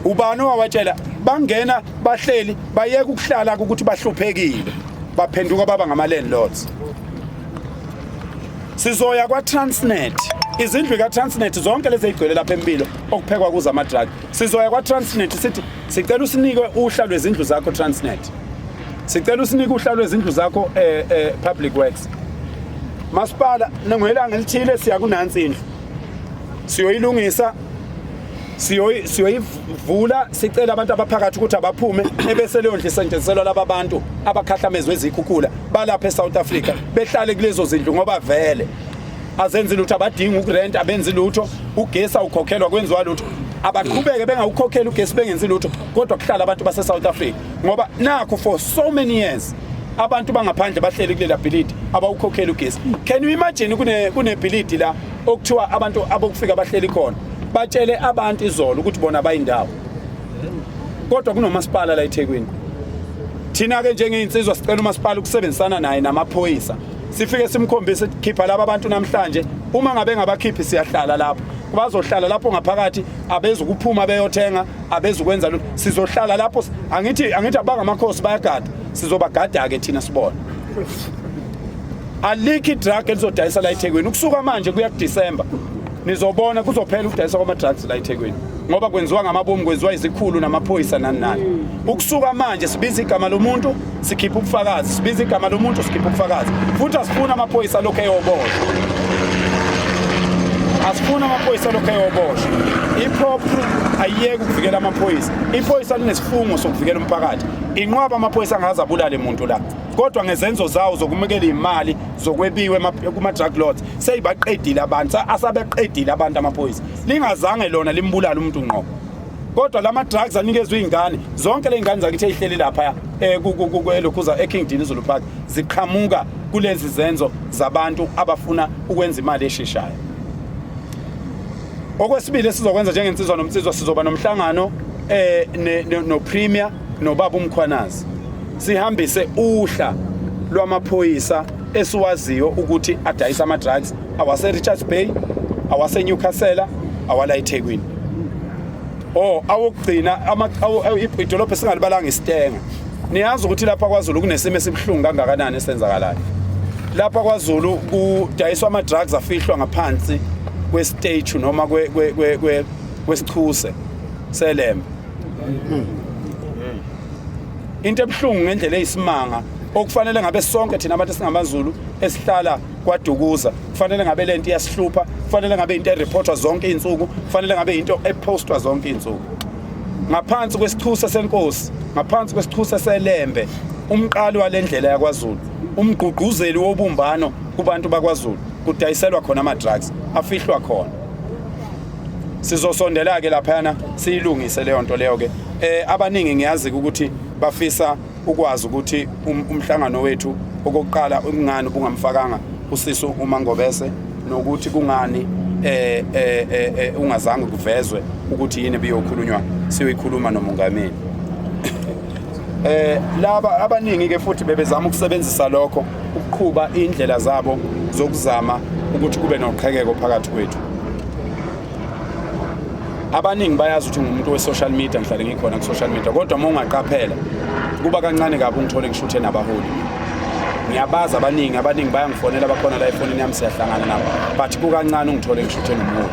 Ubani owawatshela? Bangena, bahleli, bayeka ukuhlala ukuthi bahluphekile, baphenduka baba ngama landlords. Sizoya kwa-Transnet, izindlu ka-Transnet zonke lezi ey'gcwele lapha empilo okuphekwa kuzo ama-drug. Sizoya kwa-Transnet, sithi, "Sicela usinike uhla lwezindlu zakho, Transnet. Sicela usinike uhla lwezindlu zakho, Public Works, masipala. Ngelanga elithile siya kunansi indlu, siyoyilungisa, siyoyivula, sicela abantu abaphakathi ukuthi abaphume, ebese leyo ndlu isetshenziselwa laba bantu abakhahlamezwe izikhukhula balapha eSouth Africa, behlale kulezo zindlu, ngoba vele azenzi lutho, abadingi ukurent, abenzi lutho, ugesi awukhokhelwa, kwenziwa lutho. Abaqhubeke bengawukhokheli ugesi, bengenzi lutho, kodwa kuhlala abantu base-South Africa, ngoba nakho for so many years Abantu bangaphandle bahleli kulela bhilidi, abawukhokheli ugesi. Can you imagine, kunebhilidi la okuthiwa abantu abokufika bahleli khona, batshele abantu izolo ukuthi bona bayindawo, kodwa kunomasipala la eThekwini. Thina-ke njengey'nsizwa sicela umasipala ukusebenzisana naye namaphoyisa, sifike simkhombise, khipha laba bantu namhlanje. Uma ngabe ngabakhiphi, siyahlala lapho, bazohlala lapho ngaphakathi, abezukuphuma beyothenga, abezukwenza lutho, sizohlala lapho. Angithi abangamakhosi bayagada, sizobagada-ke thina sibone. Alikho i-drug elizodayisa la eThekwini ukusuka manje kuya kuDisemba. Nizobona, kuzophela ukudayisa kwama-drugs la eThekwini, ngoba kwenziwa ngamabomu, kwenziwa izikhulu namaphoyisa nani nani. Ukusuka manje sibiza igama lomuntu, sikhipha ubufakazi, sibiza igama lomuntu, sikhipha ubufakazi. Futhi asifuni amaphoyisa lokhu eyoboshwa, asifuni amaphoyisa lokhu eyoboshwa. I-POPRA ayiyeke ukuvikela amaphoyisa. Iphoyisa linesifungo sokuvikela umphakathi. Inqwaba amaphoyisa angaze abulale muntu la, kodwa ngezenzo zawo zokumukela imali zokwebiwe kuma-drug lords seyibaqedile abantu, asabeqedile abantu amaphoyisa, lingazange lona limbulale umuntu ngqo. Kodwa lama drugs anikezwe izingane, zonke le ngane zakithi ezihleli lapha elokhuza eKing Dinuzulu Park, ziqhamuka kulezi zenzo zabantu abafuna ukwenza imali esheshayo. Okwesibili esizokwenza njengensizwa nomnsizwa, sizoba nomhlangano no Premier nobaba uMkhwanazi, sihambise uhla lwamaphoyisa esiwaziyo ukuthi adayisa ama drugs awase Richards Bay, awase Newcastle, awala eThekwini. Oh, awokugcina idolobha esingalibalanga isitenga. Niyazi ukuthi lapha kwaZulu kunesimo esibuhlungu kangakanani esenzakalayo. Lapha kwaZulu kudayiswa ama drugs afihlwa ngaphansi kwe-statue noma kwesichuse selembe. Into ebuhlungu ngendlela eyisimanga, okufanele ngabe sonke thina abantu esingamaZulu esihlala kwaDukuza, kufanele ngabe lento iyasihlupha, kufanele ngabe into ereportwa zonke izinsuku, kufanele ngabe into epostwa zonke izinsuku. Ngaphansi kwesichuse senkosi, ngaphansi kwesichuse selembe, umqali walendlela yakwaZulu, umgqugquzeli wobumbano kubantu bakwaZulu, kudayiselwa khona ama-drugs, afihlwa khona. Sizosondela-ke laphayana, siyilungise leyo nto leyo-ke. Abaningi ngiyazi ukuthi bafisa ukwazi ukuthi umhlangano wethu okokuqala kungani ubungamfakanga usisu uMangobese, nokuthi kungani ungazange kuvezwe ukuthi yini ebiyokhulunywa, siyoyikhuluma nomongameli. Laba abaningi ke futhi bebezama ukusebenzisa lokho ukuqhuba indlela zabo zokuzama ukuthi kube noqhekeko phakathi kwethu. Abaningi bayazi ukuthi ngumuntu we-social media, ngihlale ngikhona ku-social media, kodwa uma ungaqaphela kuba kancane kabi ungithole ngishuthe nabaholi. Ngiyabazi abaningi, abaningi bayangifonela, bakhona la efonini yami, siyahlangana nabo, but kukancane ungithole ngishuthe nomuholi.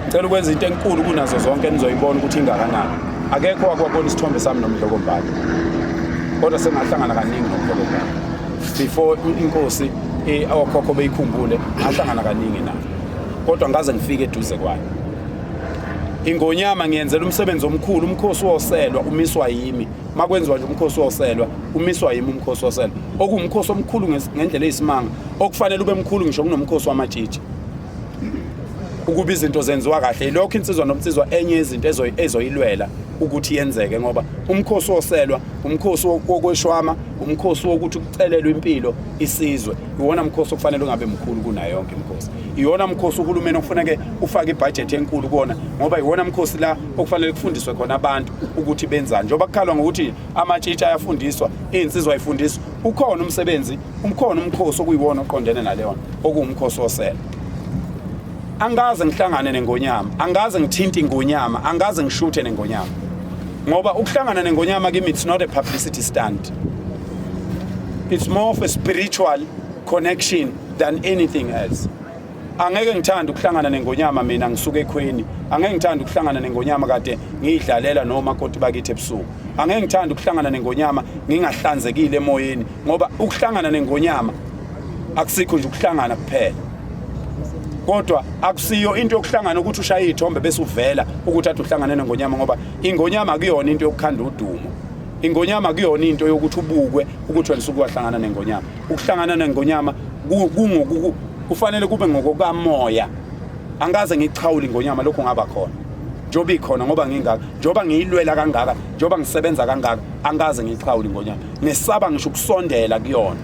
Ngicela ukwenza into enkulu kunazo zonke enizoyibona ukuthi ingakanani. Akekho wakwabona isithombe sami noMdlokombane, kodwa sengahlangana kaningi noMdlokombane before inkosi okhokho beyikhumbule, ngahlangana kaningi nayo, kodwa ngaze ngifike eduze kwayo. Ingonyama ngiyenzela umsebenzi omkhulu, umkhosi woselwa umiswa yimi. Makwenziwa nje umkhosi woselwa, umiswa yimi umkhosi woselwa, okuwumkhosi omkhulu ngendlela eyisimanga, okufanele ube mkhulu ngisho kunomkhosi wamatshitshi ukuba izinto zenziwa kahle. Yilokho insizwa nomnsizwa enye izinto ezoyilwela ukuthi yenzeke, ngoba umkhosi woselwa umkhosi wokweshwama, umkhosi wokuthi kucelelwe impilo isizwe, iwona mkhosi okufanele ungabe mkhulu kunayo yonke imikhosi, iwona mkhosi uhulumeni okufuneke ufake ibhajethi enkulu kuwona, ngoba iwona mkhosi la okufanele kufundiswe khona abantu ukuthi benzani. Njengoba kukhalwa ngokuthi amatshitshi ayafundiswa, iy'nsizwa ayifundiswa, ukhona umsebenzi, ukhona umkhosi okuyiwona oqondene naleyona, okuwumkhosi wosela. Angikaze ngihlangane nengonyama, angikaze ngithinte ingonyama, angikaze ngishuthe nengonyama, ngoba ukuhlangana nengonyama kimi it's not a publicity stunt, it's more of a spiritual connection than anything else. Angeke ngithande ukuhlangana nengonyama mina ngisuke ekhweni, angeke ngithande ukuhlangana nengonyama kade ngiyidlalela nomakoti bakithi ebusuku, angeke ngithande ukuhlangana nengonyama ngingahlanzekile emoyeni, ngoba ukuhlangana nengonyama akusikho nje ukuhlangana kuphela, kodwa akusiyo into yokuhlangana ukuthi ushaye iy'thombe bese uvela ukuthi ade uhlangane nengonyama, ngoba ingonyama akuyona into yokukhanda udumo, ingonyama akuyona into yokuthi ubukwe ukuthi wena usuke wahlangana nengonyama. Ukuhlangana nengonyama kufanele kube ngokokamoya. Angikaze ngichawule ingonyama, lokhu ngaba khona. Njengoba ikhona ngoba ngingaka, njengoba ngiyilwela kangaka, njengoba ngisebenza kangaka, angikaze ngiyixhawule ingonyama. Ngesaba ngisho ukusondela kuyona.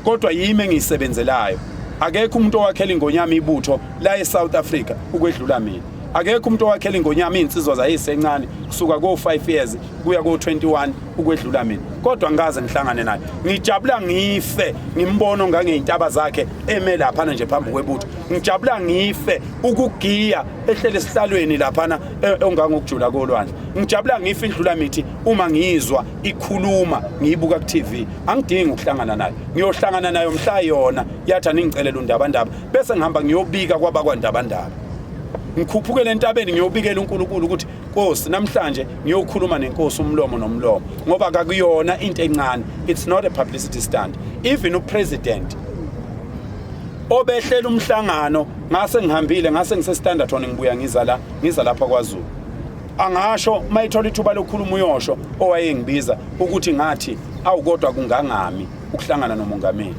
Kodwa yimi engiyisebenzelayo. Akekho umuntu owakhela ingonyama ibutho la eSouth Africa ukwedlula mina. Akekho umuntu owakhela ingonyama iy'nsizwa zayisencane kusuka ko-5 years kuya ko-21 ukwedlula mina. Kodwa ngikaze ngihlangane naye. Ngijabula ngife ngimbono ngangey'ntaba zakhe eme laphana nje phambi kwebutho. Ngijabula ngife ukugiya ehlele esihlalweni laphana e, ongangokujula kolwandle. Ngijabula ngife indlula mithi uma ngiyizwa ikhuluma ngiyibuka ku-TV. Angidingi ukuhlangana nayo. Ngiyohlangana nayo mhla yona yathi aningicelela undabandaba bese ngihamba ngiyobika kwabakwandabandaba. Ngikhuphukele entabeni ngiyobikela uNkulunkulu ukuthi Nkosi namhlanje ngiyokhuluma nenkosi umlomo nomlomo ngoba kakuyona into encane. It's not a publicity stunt. Even upresident obehlela umhlangano ngase ngihambile ngase ngise Standerton ngibuya ngiza la ngiza lapha kwaZulu angasho mayithola ithuba lokukhuluma uyosho owayengibiza ukuthi ngathi awu kodwa kungangami ukuhlangana nomongameli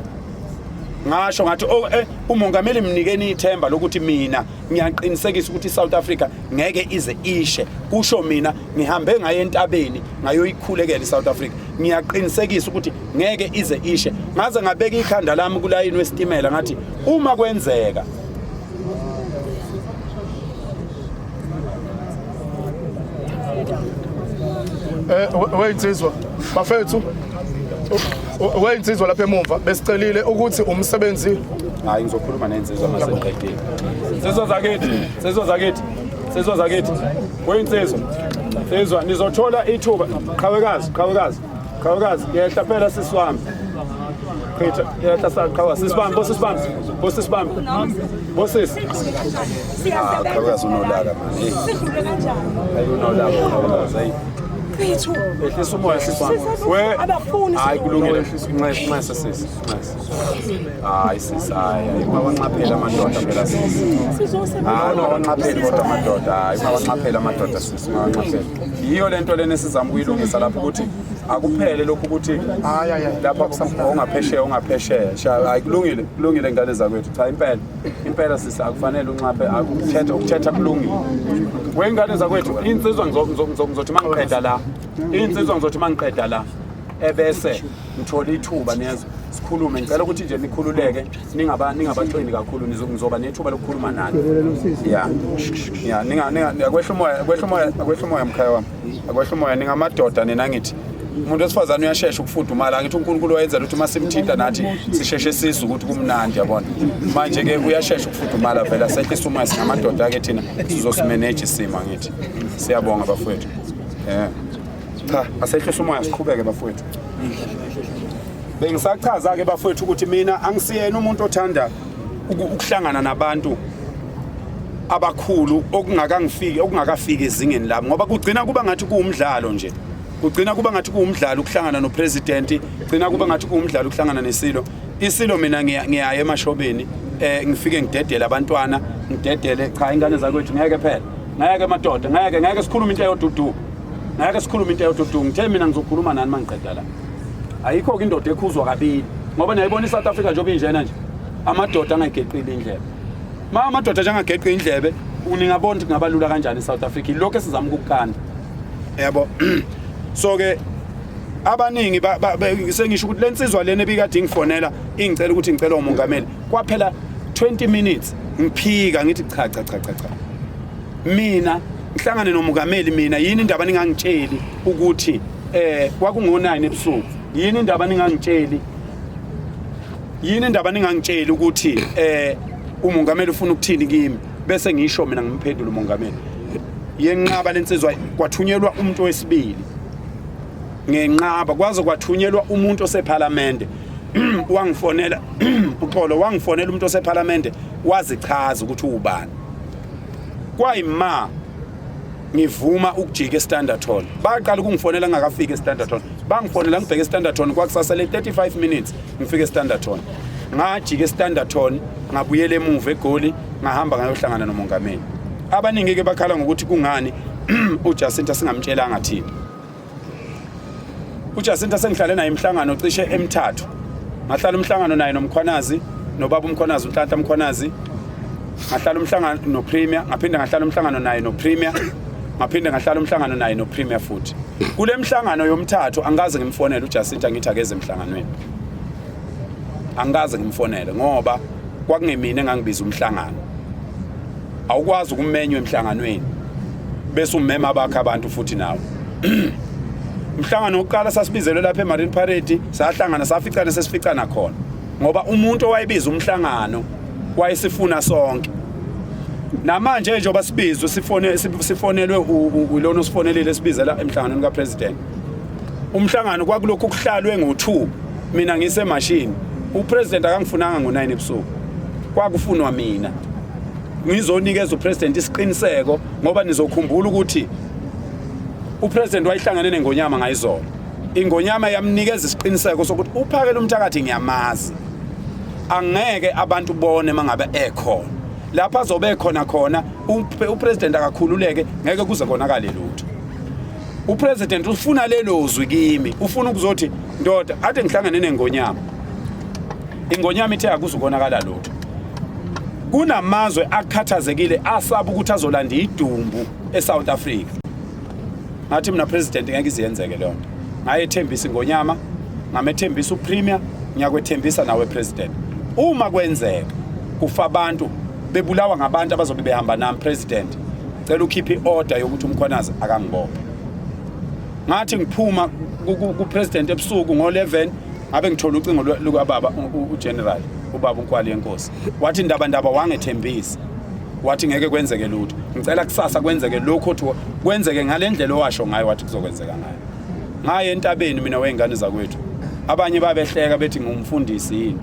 ngasho ngathi oh, eh, umongameli mnikeni ithemba lokuthi mina ngiyaqinisekisa ukuthi iSouth Africa ngeke ize ishe kusho mina ngihambe ngaye entabeni ngayoyikhulekela iSouth Africa ngiyaqinisekisa ukuthi ngeke ize ishe ngaze ngabeka ikhanda lami kulayini wesitimela ngathi uma kwenzeka Eh weyinsizwa bafethu weyinsizwa lapha emumva besicelile ukuthi umsebenzi hayi ngizokhuluma nensizwa masengiqedile nsizwa zakithi nsizwa zakithi nsizwa zakithi weyinsizwa nsizwa nizothola ithuba qhawekazi qhawekazi qhawekazi yehla phela sisi wami chitha yehla saqhawa sisi bami bosisi bami bosisi bami bosisi Ah, qhawekazi unolaka manje Sidlule kanjani? hayi unolaka qhawekazi hayi Mfethu. ehlisa umoya sisi wami we Abafuni hayi kulungile nxese nxese sisi nxese hayi sisi hayi hayi ungawanxapheli amadoda phela sisi hayi ungawanxapheli kodwa amadoda hayi ungawanxapheli amadoda sisi ungawanxapheli yiyo lento lena esizama ukuyilungisa lapho ukuthi akuphele lokhu ukuthi hayi hayi lapha ongaphesheya ongaphesheya Sha, hayi kulungile kulungile ngane zakwethu cha impela impela sisi akufanele unxaphe akuthetha ukuthetha kulungile wengane zakwethu insizwa ngizothi mangiqeda la insizwa ngizothi mangiqeda la ebese ngithola ithuba nezwe sikhulume ngicela ukuthi nje nikhululeke ningaba ningabaxini kakhulu ngizoba nethuba lokukhuluma nani ya ya ninga ninga akwehla umoya akwehla umoya akwehla umoya mkhaya wami akwehla umoya ningamadoda nina ngithi umuntu wesifazane uyashesha ukufudumala angithi uNkulunkulu wayenzela ukuthi uma simthinta nathi sisheshe sizwe ukuthi kumnandi yabona manje ke uyashesha ukufudumala vele sehlisa umoya singamadoda ke thina sizosimanage isimo angithi siyabonga bafowethu eh cha asehlisa umoya siqhubeke bafowethu bengisachaza ke bafowethu ukuthi mina angisiyena umuntu othanda ukuhlangana nabantu abakhulu okungakangifiki okungakafiki ezingeni lami ngoba kugcina kuba ngathi kuwumdlalo nje kugcina kuba ngathi kuwumdlalo ukuhlangana nopresident gcina kuba ngathi kuwumdlalo ukuhlangana nesilo isilo mina ngiyaya emashobeni eh ngifike ngidedele abantwana ngidedele cha ingane zakwethu ngeke phela ngeke madoda ngeke ngeke sikhulume into eyodudu ngeke sikhulume into eyodudu ngithe mina ngizokhuluma nani mangiqeda la ayikho ke indoda ekhuzwa kabili ngoba niyayibona iSouth Africa njengoba injena nje amadoda angayigeqile indlebe ma amadoda nje angageqi indlebe ningabona ukuthi kungaba lula kanjani eSouth Africa ilokho esizama ukukukanda yabo so ke abaningi sengisho ukuthi lensizwa lena ebikade ingifonela ingicela ukuthi ngicela umongameli kwaphela 20 minutes ngiphika ngithi cha cha cha cha cha mina ngihlangane nomongameli mina yini indaba ningangitsheli ukuthi eh kwakungo9 ebusuku yini indaba ningangitsheli yini indaba ningangitsheli ukuthi eh umongameli ufuna ukuthini kimi bese ngisho mina ngimphendula umongameli yenqaba lensizwa kwathunyelwa umuntu wesibili ngenqaba kwaze kwathunyelwa umuntu osephalamende wangifonela uxolo wangifonela umuntu osephalamende wazichaza ukuthi uwubani kwayima ngivuma ukujika eStandard Hall baqala ukungifonela ngingakafiki eStandard Hall bangifonela ngibheke eStandard Hall kwakusasele 35 minutes ngifike eStandard Hall ngajika eStandard Hall ngabuyela emuva eGoli ngahamba ngayohlangana nomongameli abaningi ke bakhala ngokuthi kungani uJacinta singamtshelanga thina uJacinta sengihlale naye imihlangano cishe emithathu ngahlala umhlangano naye noMkhwanazi nobaba uMkhwanazi uNhlanhla Mkhwanazi. Ngahlala umhlangano noPremier, ngaphinde ngahlala umhlangano naye noPremier, ngaphinde ngahlala umhlangano naye noPremier futhi. Kule mhlangano yomthathu angikaze ngimfonele uJacinta ngithi akeze emhlanganweni. Angikaze ngimfonele ngoba kwakungemina engangibiza umhlangano. Awukwazi ukumenywa emhlanganweni bese umema abakho abantu futhi nawe. Umhlangano wokuqala sasibizelwe lapha eMarine Parade, sahlangana saficana sesificana khona. Ngoba umuntu owayebiza umhlangano wayesifuna sonke. Namanje njengoba sibizwe sifone sifonelwe ulona osifonelile sibizela emhlanganweni kapresident. Umhlangano kwakulokhu kuhlalwe ngo2 mina ngisemashini. Upresident akangifunanga ngo9 ebusuku. Kwakufunwa mina. Ngizonikeza upresident isiqiniseko ngoba nizokhumbula ukuthi upresident wayehlangene nengonyama ngayizolo. Ingonyama yamnikeza isiqiniseko sokuthi uphakela umthakathi ngiyamazi. Angeke abantu bone mangabe ekhona. Lapha azobe khona khona upresident akakhululeke ngeke kuze konakale lutho. Upresident ufuna lelo zwi kimi, ufuna ukuzothi ndoda ade ngihlangane nengonyama. Ingonyama ithe akuzukonakala lutho. Kunamazwe akhathazekile asaba ukuthi azolanda idumbu eSouth Africa. Ngathi mina president ngeke iziyenzeke leyo nto. Ngayethembisa ingonyama, ngamethembisa uPremier, ngiyakwethembisa nawe president. Uma kwenzeka kufa abantu bebulawa ngabantu abazobe behamba nami president, cela ukhiphe iorder yokuthi uMkhwanazi akangibophe. Ngathi ngiphuma ku-president ebusuku ngo-11 ngabe ngithola ucingo lukababa ugeneral ubaba uNkwali yenkosi. Wathi ndaba ndaba wangethembisa. Wathi ngeke kwenzeke lutho. Ngicela kusasa kwenzeke lokho othi kwenzeke ngalendlela owasho ngayo wathi kuzokwenzeka ngayo. Ngaye entabeni mina wey'ngane zakwethu. Abanye babehleka bethi ngumfundisi yini.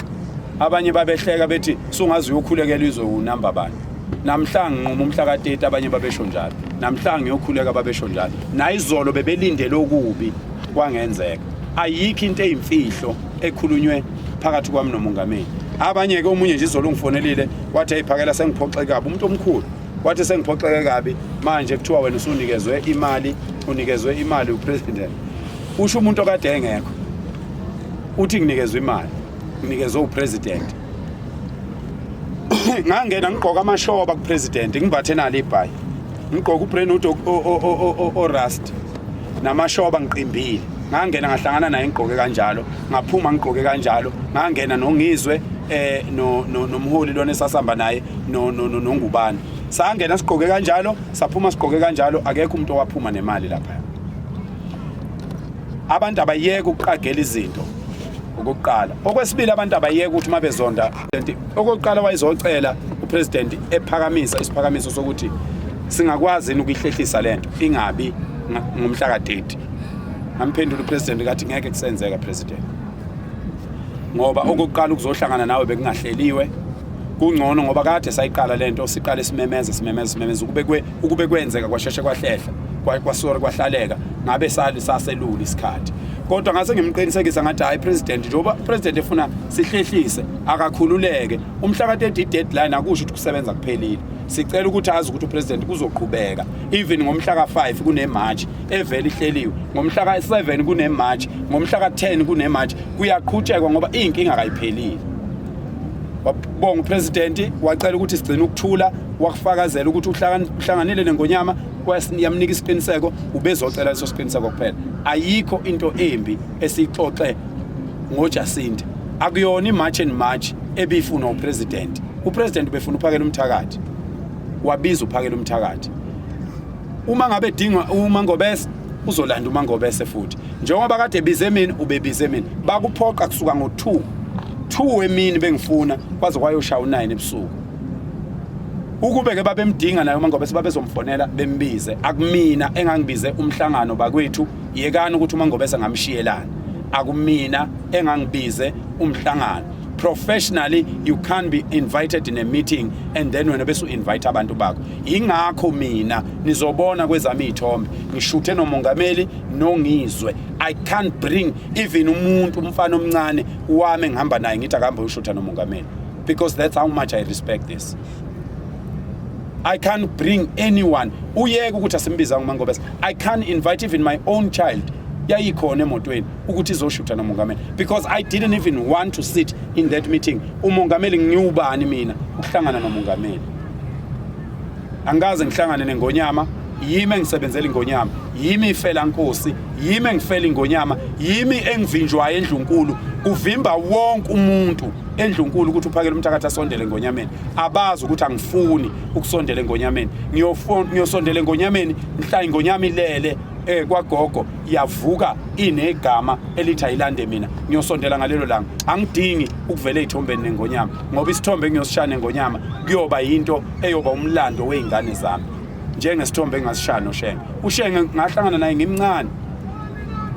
Abanye babehleka bethi sungaze uyokhulekela izwe unamba bani. Namhla nginquma umhla ka-30 abanye babesho njalo. Namhla ngiyokhuleka babesho njalo. Nayizolo bebelindele okubi kwangenzeka. Ayikho into eyimfihlo ekhulunywe phakathi kwami nomongameli. Abanye ke omunye nje izolo ungifonelile wathi ayiphakela sengiphoxeke kabi umuntu omkhulu. Wathi sengiphoxeke kabi manje kuthiwa wena usunikezwe imali, unikezwe imali upresident. Usho umuntu okade engekho. Uthi nginikezwe imali, nginikezwe upresident. Ngangena ngigqoka amashoba kupresident ngimbathe nalo ibhayi. Ngigqoka ubrandwood o rust namashoba ngiqimbile. Ngangena ngahlangana naye ngigqoke kanjalo, ngaphuma ngigqoke kanjalo, ngangena nongizwe no nomholi lona esasamba naye no nongubani. Sangena sigqoke kanjalo, saphuma sigqoke kanjalo, akekho umuntu owaphuma nemali lapha. Abantu abayeke ukuqagela izinto okokuqala. Okwesibili abantu abayeke ukuthi mabezonda. Okokuqala wayezocela upresident ephakamisa isiphakamiso sokuthi singakwazi yini ukuyihlehlisa lento ingabi ngomhla ka-30. Ngamphendula upresident ngathi ngeke kusenzeka president. Ngoba okokuqala ukuzohlangana nawe bekungahleliwe. Kungcono ngoba kade sayiqala lento siqale simemeze simemeze simemeze ukube ukube kwenzeka kwasheshe kwahlehla kwasori kwahlaleka ngabe sali saselula isikhathi. Kodwa ngase ngimqinisekisa ngathi hayi president njengoba president efuna sihlehlise akakhululeke umhla ka-30 i-deadline akusho ukuthi kusebenza kuphelile. Sicela ukuthi azi ukuthi upresident kuzoqhubeka even ngomhla ka-5 kune-march evele ihleliwe, ngomhla ka-7 kune-march, ngomhla ka-10 kune-march, kuyaqhutshekwa ngoba iy'nkinga kayiphelile. Wabonga upresident wacela ukuthi sigcine ukuthula, wakufakazela ukuthi uhlanganile nengonyama yamnika isiqiniseko, ubezocela leso siqiniseko kuphela. Ayikho into embi esiyixoxe ngoJacinta. Akuyona i-March and March ebifunwa upresident. Upresident ubefuna uphakela umthakathi. Wabiza uphakela umthakathi. Uma ngabe edingwa uMangobese uzolanda uMangobese futhi. Njengoba kade ebize mina ubebize mina. Bakuphoqa kusuka ngo-2. 2 emini bengifuna kwaze kwayoshaya u9 ebusuku. Ukube ke babemdinga naye uMangobese babezomfonela bembize. Akumina engangibize umhlangano bakwethu, yekani ukuthi uMangobese ngamshiyelana. Akumina engangibize umhlangano. Professionally you can't be invited in a meeting and then wena bese uinvite abantu bakho. Ingakho mina nizobona kwezami izithombe ngishuthe nomongameli nongizwe. I can't bring even umuntu umfana omncane wami engihamba naye ngithi akahambe uyoshutha nomongameli because that's how much I respect this. I can't bring anyone. Uyeke ukuthi asimbizanga uMangobese. I can't invite even my own child. Yayikhona emotweni ukuthi izoshutha nomongameli because I didn't even want to sit in that meeting. Umongameli ngiwubani mina ukuhlangana nomongameli. Angikaze ngihlangane nengonyama, yimi engisebenzela ingonyama, yimi ifela nkosi, yimi engifela ingonyama, yimi engivinjwayo endlunkulu. Kuvimba wonke umuntu endlunkulu ukuthi uphakele umthakathi asondele engonyameni. Abazi ukuthi angifuni ukusondela engonyameni. Ngiyosondela engonyameni mhla ingonyama ilele kwagogo yavuka inegama elithi ayilande mina. Ngiyosondela ngalelo langa. Angidingi ukuvela ezithombeni nengonyama ngoba isithombe engiyosishaya nengonyama kuyoba yinto eyoba umlando wezingane zami, njengesithombe engasishaya noShenge. UShenge ngahlangana naye ngimncane,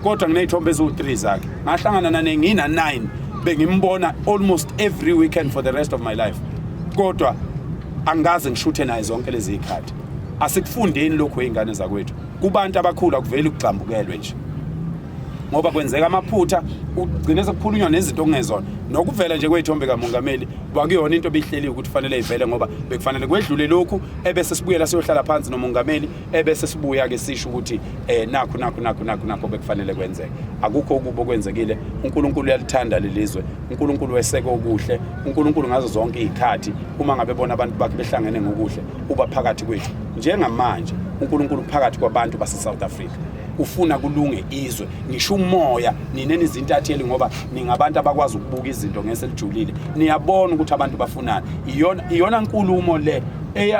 kodwa nginey'thombe eziwu-3 zakhe. Ngahlangana naye ngina-9, bengimbona almost every weekend for the rest of my life, kodwa angikaze ngishuthe naye zonke lezi y'khathi. Asikufundeni lokhu ey'ngane zakwethu. Kubantu abakhulu akuveli kugxambukelwe nje, ngoba kwenzeka amaphutha, ugcine sekukhulunywa nezinto okungezona. Nokuvela nje kwey'thombe kamongameli kwakuyona into ebihleliwe ukuthi kufanele ivele, ngoba bekufanele kwedlule lokhu ebese sibuyela siyohlala phansi nomongameli, ebese sibuya-ke sisho ukuthi nakhu nakhu nakhu nakhu nakhu bekufanele kwenzeke. Akukho okubi okwenzekile. uNkulunkulu uyalithanda lelizwe, uNkulunkulu weseke okuhle, uNkulunkulu ngazo zonke iy'khathi uma ngabe bona abantu bakhe behlangene ngokuhle uba phakathi kwethu. Njengamanje uNkulunkulu phakathi kwabantu base-South Africa ufuna kulunge izwe. Ngisho umoya nina nizintatheli, ngoba ningabantu abakwazi ukubuka izinto ngeselijulile, niyabona ukuthi abantu bafunani. Iyona nkulumo le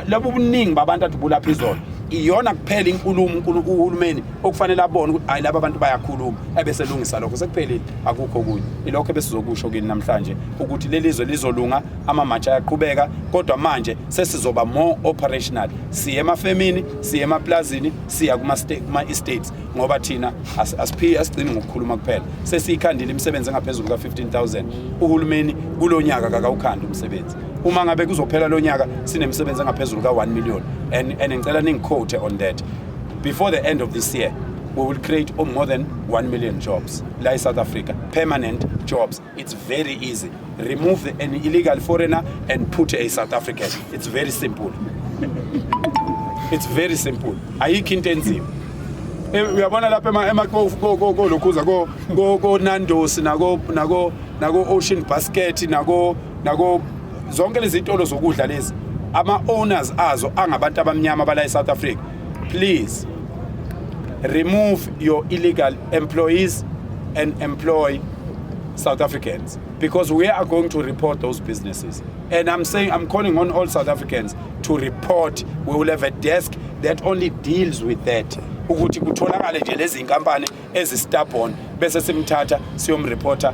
labo buningi babantu athi bulapha izolo, iyona kuphela inkulumo uhulumeni okufanele abone ukuthi hayi laba abantu bayakhuluma, ebeselungisa lokho. Sekuphelile, akukho okunye. Ilokho ebesizokusho kini namhlanje, ukuthi leli zwe lizolunga. Amamatsha ayaqhubeka, kodwa manje sesizoba more operational. Siye emafemini, siye emaplazini, siya kuma-estates, ngoba thina asigcini ngokukhuluma kuphela. Sesiyikhandile imisebenzi engaphezulu ka-15,000. Uhulumeni kulo nyaka kakawukhandi umsebenzi. Uma ngabe kuzophela lo nyaka sinemisebenzi engaphezulu ka-1 million, and ngicela ningiquote on that. Before the end of this year we will create more than 1 million jobs la e-South Africa, permanent jobs. It's very easy. Remove an illegal foreigner and put a South African. It's very simple. It's very simple. Ayikho into enzima. Uyabona lapha kolokhuza ko Nando's nako Ocean Basket nako zonke lezi zitolo zokudla lezi, ama owners azo angabantu abamnyama bala eSouth Africa. Please remove your illegal employees and employ South Africans, because we are going to report those businesses. And I'm saying, I'm calling on all South Africans to report. We will have a desk that only deals with that, ukuthi kutholakale nje lezi inkampani ezi-stubborn, bese simthatha siyomreporta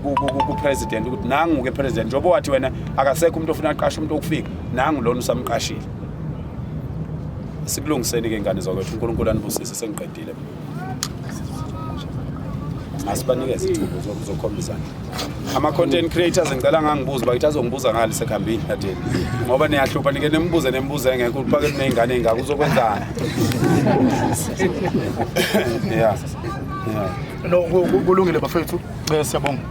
ku president ukuthi nangu ke president, njengoba wathi wena akasekho umuntu ofuna aqashe umuntu okufika, nangu lona usamqashile. Sikulungiseni ke ingane zakwethu. uNkulunkulu anibusise. Sengiqedile. Asibanikeze ithuba uzokhombisana ama-content creators. Ngicela ngangibuza bakithi, azongibuza ngale sekuhambile nadeni, ngoba niyahlupha nike nimbuze nembuze engekho uphake kuney'ngane ey'ngaka uzokwenzani? Yeah. No, kulungile bafethu, siyabonga.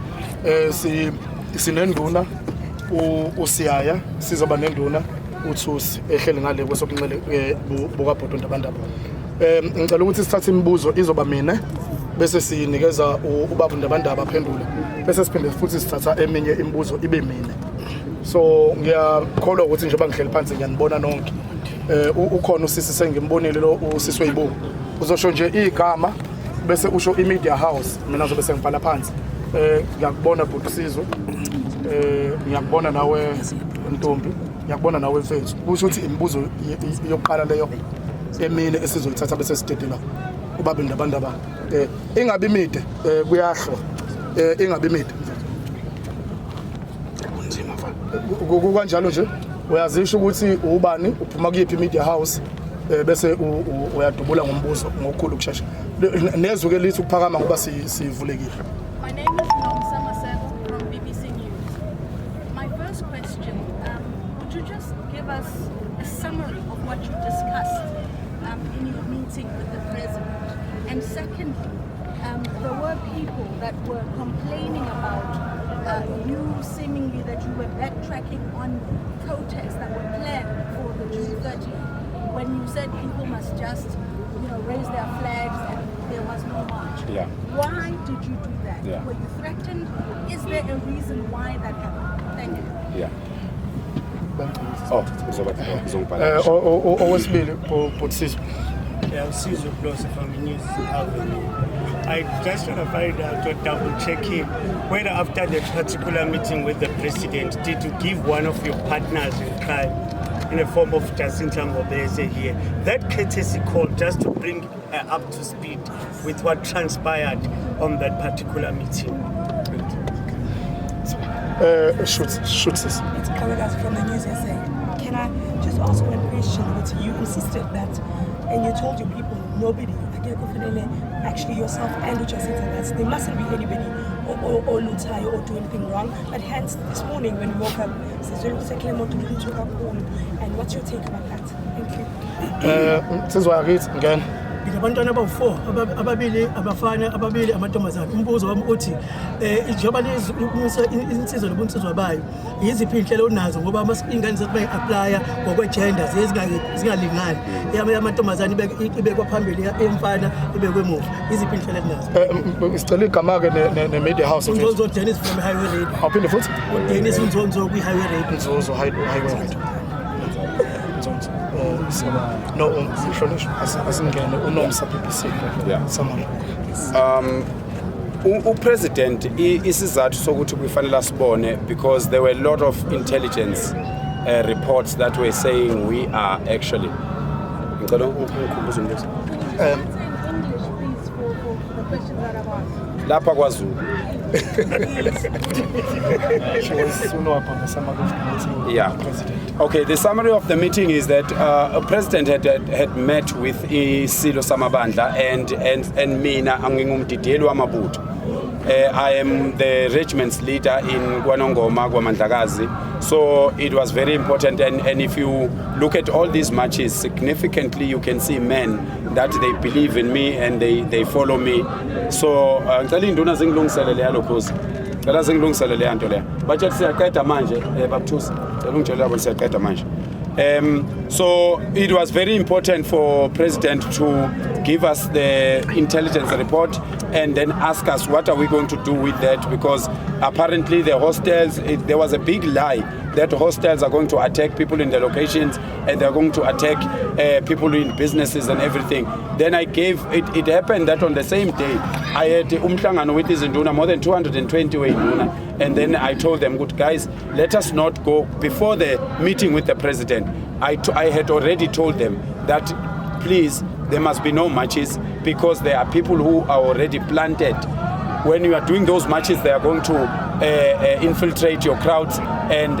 Si sinenduna uSiyaya, sizoba nenduna uThusi ehleli ngale kwesokunxele bukabhodo Ndabandaba. Ngicela ukuthi sithathe imibuzo, izoba mina bese sinikeza ubaba Ndabandaba aphendule, bese siphinde futhi sithatha eminye imibuzo ibe mina. So ngiyakholwa ukuthi njengoba ngihleli phansi ngiyanibona nonke. Ukhona usisi sengimbonile lo usisi weyibuko. Uzosho nje igama bese usho i-media house, mina zobe sengibhala phansi. Ngiyakubona bhuti Sizwe, ngiyakubona nawe ntombi, ngiyakubona nawe mfethu. Kusho ukuthi imibuzo yokuqala leyo emine esizoyithatha bese sidedela ubaba Ndabandaba. Ingabi mide, kuyahlwa, ingabi mide. Kunzima mfana. Kukanjalo nje uyazisho ukuthi ubani, uphuma kuyiphi media house, bese uyadubula ngombuzo ngokukhulu ukushesha. Nezwe ke lithi ukuphakama ngoba sivulekile. My name is Nomsa Maseko from BBC News. My first question, would you just give us a summary of what you discussed in your meeting with the president? And secondly, there were people that were complaining about you seemingly that you were backtracking on protests that were planned for the June 30th, when you said people must just raise their flags and there was no march. Why did you do that? Yeah. Were you threatened? Is there a reason why that happened? Thank you. Yeah. Oh, uzoba uzongibhala. Owesibili, bhuti. Yeah, Sizwe Blose from News Avenue. I just want to find out or double check him whether after that particular meeting with the president, did you give one of your partners in crime in the form of Jacinta Ngobese here that courtesy call just to bring her up to speed with what transpired on that particular meeting? Shoot, shoot, sis. It's Kawagazi from the News SA. Can I just ask one question? Which you insisted that, and you told your people, nobody, akekho fanele, actually yourself and uJacinta, that there mustn't be anybody or lootayo or do anything wrong. But hence, this morning when we woke up, sizwile ukuthi eClermont kuluthwe kakhulu. And what's your take about that? Thank you. Nsizwa yakithi, ngena. Nginabantwana abawu-4, ababili abafana, ababili amantombazane. Umbuzo wami uthi njengoba nikumisa insizwa nobunsizwa bayo, yiziphi iy'nhlelo onazo ngoba iy'ngane zethu bayi-applya ngokwe-gender ziye zingalingani, amantombazane ibekwa phambili, eyomfana ibekwe emuva. Yiziphi iy'nhlelo elinazo? Sicela igama-ke ne-media house. Unzonzo Dennis from Highway Radio. Awuphinde futhi. Dennis Nzonzo kwi-Highway Radio. Nzuzo Highway Radio. Nzonzo. No, mhlonishwa, asingene uNomsa BBC. Summary. Upresident, isizathu sokuthi kufanele asibone, because there were a lot of intelligence reports that were saying we are actually, ngicela ungikhumbuze umbuzo. Could you answer in English, please, for the questions that I've asked? Lapha kwaZulu. She wants to know about the summary of the meeting with the president. Okay, the summary of the meeting is that a president had met with iSilo Samabandla and mina angingumdidiyeli wamabutho. I am the regiment's leader in KwaNongoma, KwaMandlakazi. So it was very important, and if you look at all these marches, significantly you can see men that they believe in me and they follow me. So ngicela iy'nduna zingilungisele leya lokhuza. Cela zingilungisele leya nto leya. Batshela siyaqeda manje, babuthusi. Cela ungitshele labo siyaqeda manje. So it was very important for President to give us the intelligence report and then ask us what are we going to do with that, because apparently the hostels, there was a big lie that hostels are going to attack people in the locations and they're going to attack people in businesses and everything. Then I gave, it happened that on the same day, I had umhlangano with izinduna, more than 220 were induna, and then I told them, good guys, let us not go, before the meeting with the president, I had already told them that please, there must be no marches because there are people who are already planted. When you are doing those marches, they are going to infiltrate your crowds and